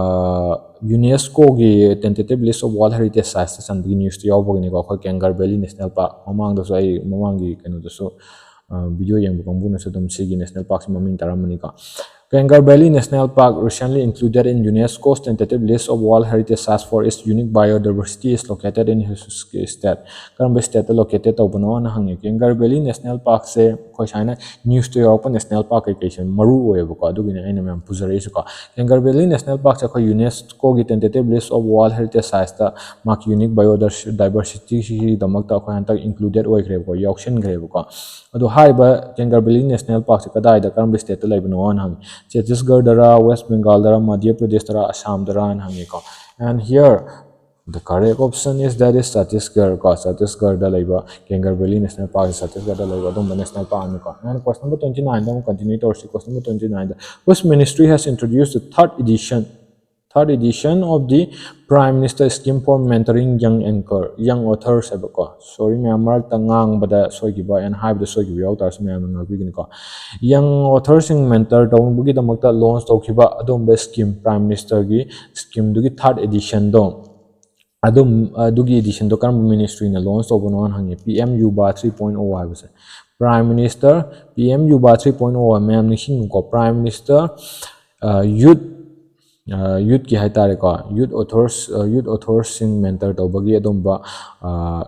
UNESCOꯒꯤ tentative list of World Heritage Sitesꯇ ꯆꯟꯕꯒꯤ newsꯇ ꯌꯥꯎꯕꯒꯤꯅꯤꯀꯣ꯫ ꯑꯩꯈꯣꯏ Kangar Valley National Park ꯃꯃꯥꯡꯗꯁꯨ ꯑꯩ ꯃꯃꯥꯡꯒꯤ ꯀꯩꯅꯣꯗꯁꯨ, ꯑ, video ꯌꯦꯡꯕ ꯀꯥꯡꯕꯨꯅꯁꯨ ꯑꯗꯨꯝ ꯁꯤꯒꯤ national parkꯁꯤ ꯃꯃꯤꯡ ꯇꯥꯔꯝꯃꯅꯤꯀꯣ꯫ Kangar Valley National Park recently included in UNESCO's tentative list of World Heritage Sites for its unique biodiversity is located in which state? ꯀꯔꯝꯕ stateꯇ located ꯇꯧꯕꯅꯣꯅ ꯍꯪꯉꯤ꯫ Kangar Valley National Parkꯁꯦ ꯑꯩꯈꯣꯏ ꯁꯨꯃꯥꯏꯅ newsꯇ ꯌꯥꯎꯔꯛꯄ national park ꯀꯩꯀꯩꯁꯦ ꯃꯔꯨ ꯑꯣꯏꯌꯦꯕꯀꯣ, ꯑꯗꯨꯒꯤꯅꯤ ꯑꯩꯅ ꯃꯌꯥꯝ ꯄꯨꯖꯔꯛꯏꯁꯦꯀꯣ꯫ Kangar Valley National Parkꯁꯦ ꯑꯩꯈꯣꯏ UNESCOꯒꯤ tentative list of World Heritage Sitesꯇ ꯃꯥꯒꯤ unique biodiversityꯁꯤꯒꯤꯗꯃꯛꯇ ꯑꯩꯈꯣꯏ ꯍꯟꯗꯛ included ꯑꯣꯏꯈ꯭ꯔꯦꯕꯀꯣ, ꯌꯥꯎꯁꯤꯟꯈ꯭ꯔꯦꯕꯀꯣ꯫ ꯑꯗꯣ ꯍꯥꯏꯔꯤꯕ Kangar Valley National Parkꯁꯦ ꯀꯗꯥꯏꯗ, ꯀꯔꯝꯕ stateꯇ ꯂꯩꯕꯅꯣꯅ ꯍꯪꯉꯤ꯫ ꯆꯇꯤꯁꯒꯔꯗꯔ, ꯋꯦꯁ ꯕꯦꯡꯒꯥꯜꯗꯔ, ꯃꯙ꯭ꯌ ꯄ꯭ꯔꯗꯦꯁꯇꯔ, ꯑꯁꯥꯝꯗꯔꯅ ꯍꯪꯉꯤꯀꯣ꯫ And here the correct option is, that is, Chhattisgarh ꯀꯣ, ꯆꯇꯤꯁꯒꯔꯗ ꯂꯩꯕ ꯀꯦꯡꯒꯔ ꯚꯦꯂꯤ ꯅꯦꯁꯅꯦꯜ ꯄꯥꯔꯛꯁꯦ ꯆꯇꯤꯁꯒꯔꯗ ꯂꯩꯕ ꯑꯗꯨꯝꯕ ꯅꯦꯁꯅꯦꯜ ꯄꯥꯔꯛꯅꯤꯀꯣ꯫ And question number twenty nine ꯗ ꯑꯃꯨꯛ ꯀꯟꯇꯤꯅ꯭ꯌꯨ ꯇꯧꯔꯁꯤ꯫ Question number twenty nine the, which ministry has introduced the third edition third edition of the Prime Minister Scheme for Mentoring Young Anchor, Young Authors ꯍꯥꯏꯕꯀꯣ꯫ ꯁꯣꯔꯤ ꯃꯌꯥꯝ, ꯃꯔꯛꯇ ꯉꯥꯡꯕꯗ ꯁꯣꯏꯈꯤꯕ and ꯍꯥꯏꯕꯗ ꯁꯣꯏꯈꯤꯕ ꯌꯥꯎ ꯇꯥꯔꯁꯨ ꯃꯌꯥꯝꯅ ꯉꯥꯛꯄꯤꯒꯅꯤꯀꯣ꯫ ꯌꯪ ꯑꯣꯊꯔꯁꯤꯡ ꯃꯦꯟꯇꯔ ꯇꯧꯅꯕꯒꯤꯗꯃꯛꯇ ꯂꯣꯟꯆ ꯇꯧꯈꯤꯕ ꯑꯗꯨꯒꯨꯝꯕ ꯁ꯭ꯀꯤꯝ, ꯄ꯭ꯔꯥꯏꯝ ꯃꯤꯅꯤꯁꯇꯔꯒꯤ ꯁ꯭ꯀꯤꯝꯗꯨꯒꯤ ꯊꯥꯔꯠ ꯑꯦꯗꯤꯁꯟꯗꯣ, ꯑꯗꯨꯝ ꯑꯗꯨꯒꯤ ꯑꯦꯗꯤꯁꯟꯗꯣ ꯀꯔꯝꯕ ꯃꯤꯅꯤꯁꯇ꯭ꯔꯤꯅ ꯂꯣꯟꯆ ꯇꯧꯕꯅꯣꯅ ꯍꯪꯉꯦ꯫ P M Yuva three point oh ꯍꯥꯏꯕꯁꯦ꯫ Prime minister, P M Yuva three point oh, ꯃꯌꯥꯝ ꯅꯤꯡꯁꯤꯡꯉꯨꯀꯣ, ꯄ꯭ꯔꯥꯏꯝ ꯃꯤꯅꯤꯁꯇꯔ, ꯌꯨꯠ, ꯌꯨꯠꯀꯤ ꯍꯥꯏꯇꯥꯔꯦꯀꯣ, ꯌꯨꯠ ꯑꯣꯊꯔꯁ, ꯌꯨꯠ ꯑꯣꯊꯔꯁꯤꯡ ꯃꯦꯟꯇꯔ ꯇꯧꯕꯒꯤ ꯑꯗꯨꯝꯕ, ꯑ,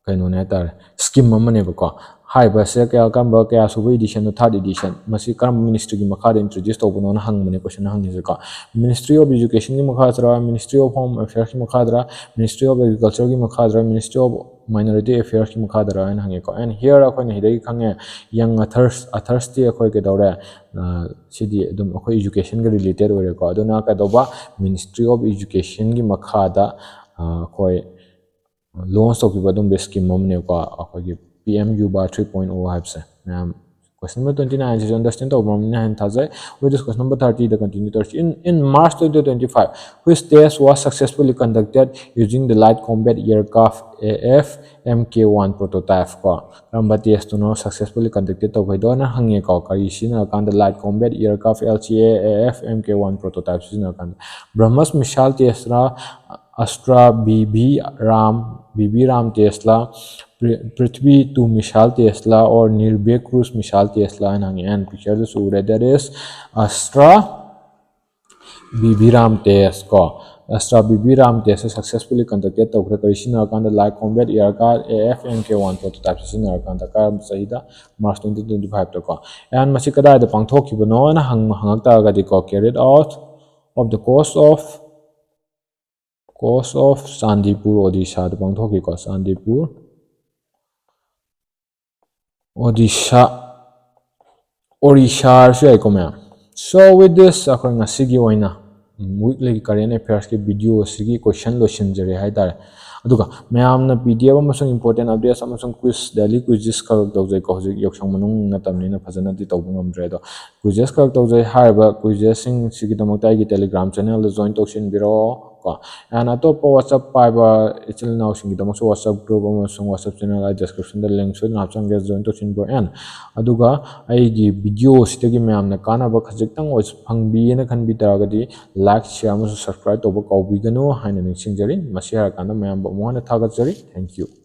ꯀꯩꯅꯣꯅꯦ ꯍꯥꯏꯇꯥꯔꯦ, ꯁ꯭ꯀꯤꯝ ꯑꯃꯅꯦꯕꯀꯣ꯫ ꯍꯥꯏꯔꯤꯕꯁꯦ ꯀꯌꯥ, ꯀꯔꯝꯕ, ꯀꯌꯥ ꯁꯨꯕ ꯏꯗꯤꯁꯟꯅꯣ? ꯊꯥꯔꯠ ꯏꯗꯤꯁꯟ꯫ ꯃꯁꯤ ꯀꯔꯝꯕ ꯃꯤꯅꯤꯁꯇ꯭ꯔꯤꯒꯤ ꯃꯈꯥꯗ ꯏꯟꯇ꯭ꯔꯣꯗ꯭ꯌꯨꯁ ꯇꯧꯕꯅꯣꯅ ꯍꯪꯕꯅꯦ, ꯀꯣꯏꯁꯟ ꯍꯪꯉꯤꯁꯦꯀꯣ꯫ Ministry of Educationꯒꯤ ꯃꯈꯥꯗꯔ, Ministry of Home Affairsꯀꯤ ꯃꯈꯥꯗꯔ, Ministry of Agricultureꯒꯤ ꯃꯈꯥꯗꯔ, Ministry of Minority Affairsꯀꯤ ꯃꯈꯥꯗꯔ ꯍꯥꯏꯅ ꯍꯪꯉꯦꯀꯣ꯫ And here ꯑꯩꯈꯣꯏꯅ ꯁꯤꯗꯒꯤ ꯈꯪꯉꯦ, ꯌꯪ ꯑꯊꯔꯁ, ꯑꯊꯔꯁꯇꯤ ꯑꯩꯈꯣꯏ ꯀꯩꯗꯧꯔꯦ, ꯑ, ꯁꯤꯗꯤ ꯑꯗꯨꯝ ꯑꯩꯈꯣꯏ ꯏꯖꯨꯀꯦꯁꯟꯒ ꯔꯤꯂꯦꯇꯦꯠ ꯑꯣꯏꯔꯦꯀꯣ꯫ ꯑꯗꯨꯅ ꯀꯩꯗꯧꯕ, Ministry of Educationꯒꯤ ꯃꯈꯥꯗ, ꯑ, ꯑꯩꯈꯣꯏ ꯂꯣꯟꯆ ꯇꯧꯈꯤꯕ ꯑꯗꯨꯝꯕ ꯁ꯭ꯀꯤꯝ ꯑꯃꯅꯦꯀꯣ, ꯑꯩꯈꯣꯏꯒꯤ P M Yuva three point oh ꯍꯥꯏꯕꯁꯦ꯫ ꯃꯌꯥꯝ, question number twenty nine ꯁꯤꯁꯨ understand ꯇꯧꯕ ꯉꯝꯅꯤ ꯍꯥꯏꯅ ꯊꯥꯖꯩ꯫ With this, question number thirty the continue ꯇꯧꯔꯁꯤ꯫ In, in March twenty twenty-five, which test was successfully conducted using the Light Combat Aircraft A F M K one prototype ꯀꯣ? ꯀꯔꯝꯕ ꯇꯦꯁꯇꯨꯅꯣ ꯁꯛꯁꯦꯁꯐꯨꯜꯂꯤ ꯀꯟꯗꯛꯇꯦꯠ ꯇꯧꯈꯤꯗꯣꯅ ꯍꯪꯉꯦꯀꯣ? ꯀꯔꯤ ꯁꯤꯖꯤꯟꯅꯔꯀꯥꯟꯗ? Light Combat Aircraft, L C A, A F M K one prototype ꯁꯤꯖꯤꯟꯅꯔꯀꯥꯟꯗ꯫ BrahMos missile testꯔ, Astra B B RAM, B B RAM testꯂ, Pri-, Prithvi two missile testꯂ, or Nirbhay cruise missile testꯂ ꯍꯥꯏꯅ ꯍꯪꯉꯦ꯫ And pictureꯗꯁꯨ ꯎꯔꯦ, that is Astra B B RAM test ꯀꯣ꯫ Astra B B RAM test successfully conducted ꯇꯧꯈ꯭ꯔꯦ꯫ ꯀꯔꯤ ꯁꯤꯖꯤꯟꯅꯔꯀꯥꯟꯗ? Light Combat Aircraft A F M K one prototype ꯁꯤꯖꯤꯟꯅꯔꯀꯥꯟꯗ꯫ ꯀꯔꯝꯕ ꯆꯍꯤꯗ? March twenty twenty-five ꯀꯣ꯫ And ꯃꯁꯤ ꯀꯗꯥꯏꯗ ꯄꯥꯡꯊꯣꯛꯈꯤꯕꯅꯣꯅ ꯍꯪ-, ꯍꯪꯉꯛ ꯇꯥꯔꯒꯗꯤꯀꯣ, carried out of the coast of, coast of Chandipur, Odishaꯗ ꯄꯥꯡꯊꯣꯛꯈꯤꯀꯣ꯫ Chandipur, Odisha, Orissa ꯍꯥꯏꯔꯁꯨ ꯌꯥꯏꯀꯣ ꯃꯌꯥꯝ꯫ So with this, ꯑꯩꯈꯣꯏ ꯉꯁꯤꯒꯤ ꯑꯣꯏꯅ weekly current affairs ꯀꯤ video ꯑꯁꯤꯒꯤ question ꯂꯣꯏꯁꯤꯟꯖꯔꯦ ꯍꯥꯏꯇꯥꯔꯦ꯫ ꯑꯗꯨꯒ ꯃꯌꯥꯝꯅ P D F ꯑꯃꯁꯨꯡ important updates ꯑꯃꯁꯨꯡ quiz, daily quizzes ꯈꯔ ꯇꯧꯖꯩꯀꯣ꯫ ꯍꯧꯖꯤꯛ ꯌꯥꯎꯁꯪ ꯃꯅꯨꯡ ꯅꯠꯇꯕꯅꯤꯅ ꯐꯖꯅꯗꯤ ꯇꯧꯕ ꯉꯝꯗ꯭ꯔꯦ꯫ ꯑꯗꯣ quizzes ꯈꯔ ꯇꯧꯖꯩ꯫ ꯍꯥꯏꯔꯤꯕ quizzes ꯁꯤꯡꯁꯤꯒꯤꯗꯃꯛꯇ ꯑꯩꯒꯤ Telegram channel ꯗ join ꯇꯧꯁꯤꯟꯕꯤꯔꯣ ꯀꯣ꯫ And ꯑꯇꯣꯞꯄ WhatsApp ꯄꯥꯏꯕ ꯏꯆꯤꯜ ꯏꯅꯥꯎꯁꯤꯡꯒꯤꯗꯃꯛꯁꯨ WhatsApp group ꯑꯃꯁꯨꯡ WhatsApp channel ꯑꯩ description ꯗ link ꯁꯣꯏꯗꯅ ꯍꯥꯞꯆꯟꯒꯦ, join ꯇꯧꯁꯤꯟꯕꯤꯔꯣ꯫ And ꯑꯗꯨꯒ ꯑꯩꯒꯤ video ꯁꯤꯗꯒꯤ ꯃꯌꯥꯝꯅ ꯀꯥꯟꯅꯕ ꯈꯖꯤꯛꯇꯪ ꯑꯣꯏꯁꯨ ꯐꯪꯕꯤꯌꯦꯅ ꯈꯟꯕꯤ ꯇꯥꯔꯒꯗꯤ like, share ꯑꯃꯁꯨꯡ subscribe ꯇꯧꯕ ꯀꯥꯎꯕꯤꯒꯅꯨ ꯍꯥꯏꯅ ꯅꯤꯡꯁꯤꯡꯖꯔꯤ꯫ ꯃꯁꯤ ꯍꯥꯏꯔꯀꯥꯟꯗ ꯃꯌꯥꯝꯕꯨ ꯑꯃꯨꯛ ꯍꯟꯅ ꯊꯥꯒꯠꯆꯔꯤ꯫ Thank you꯫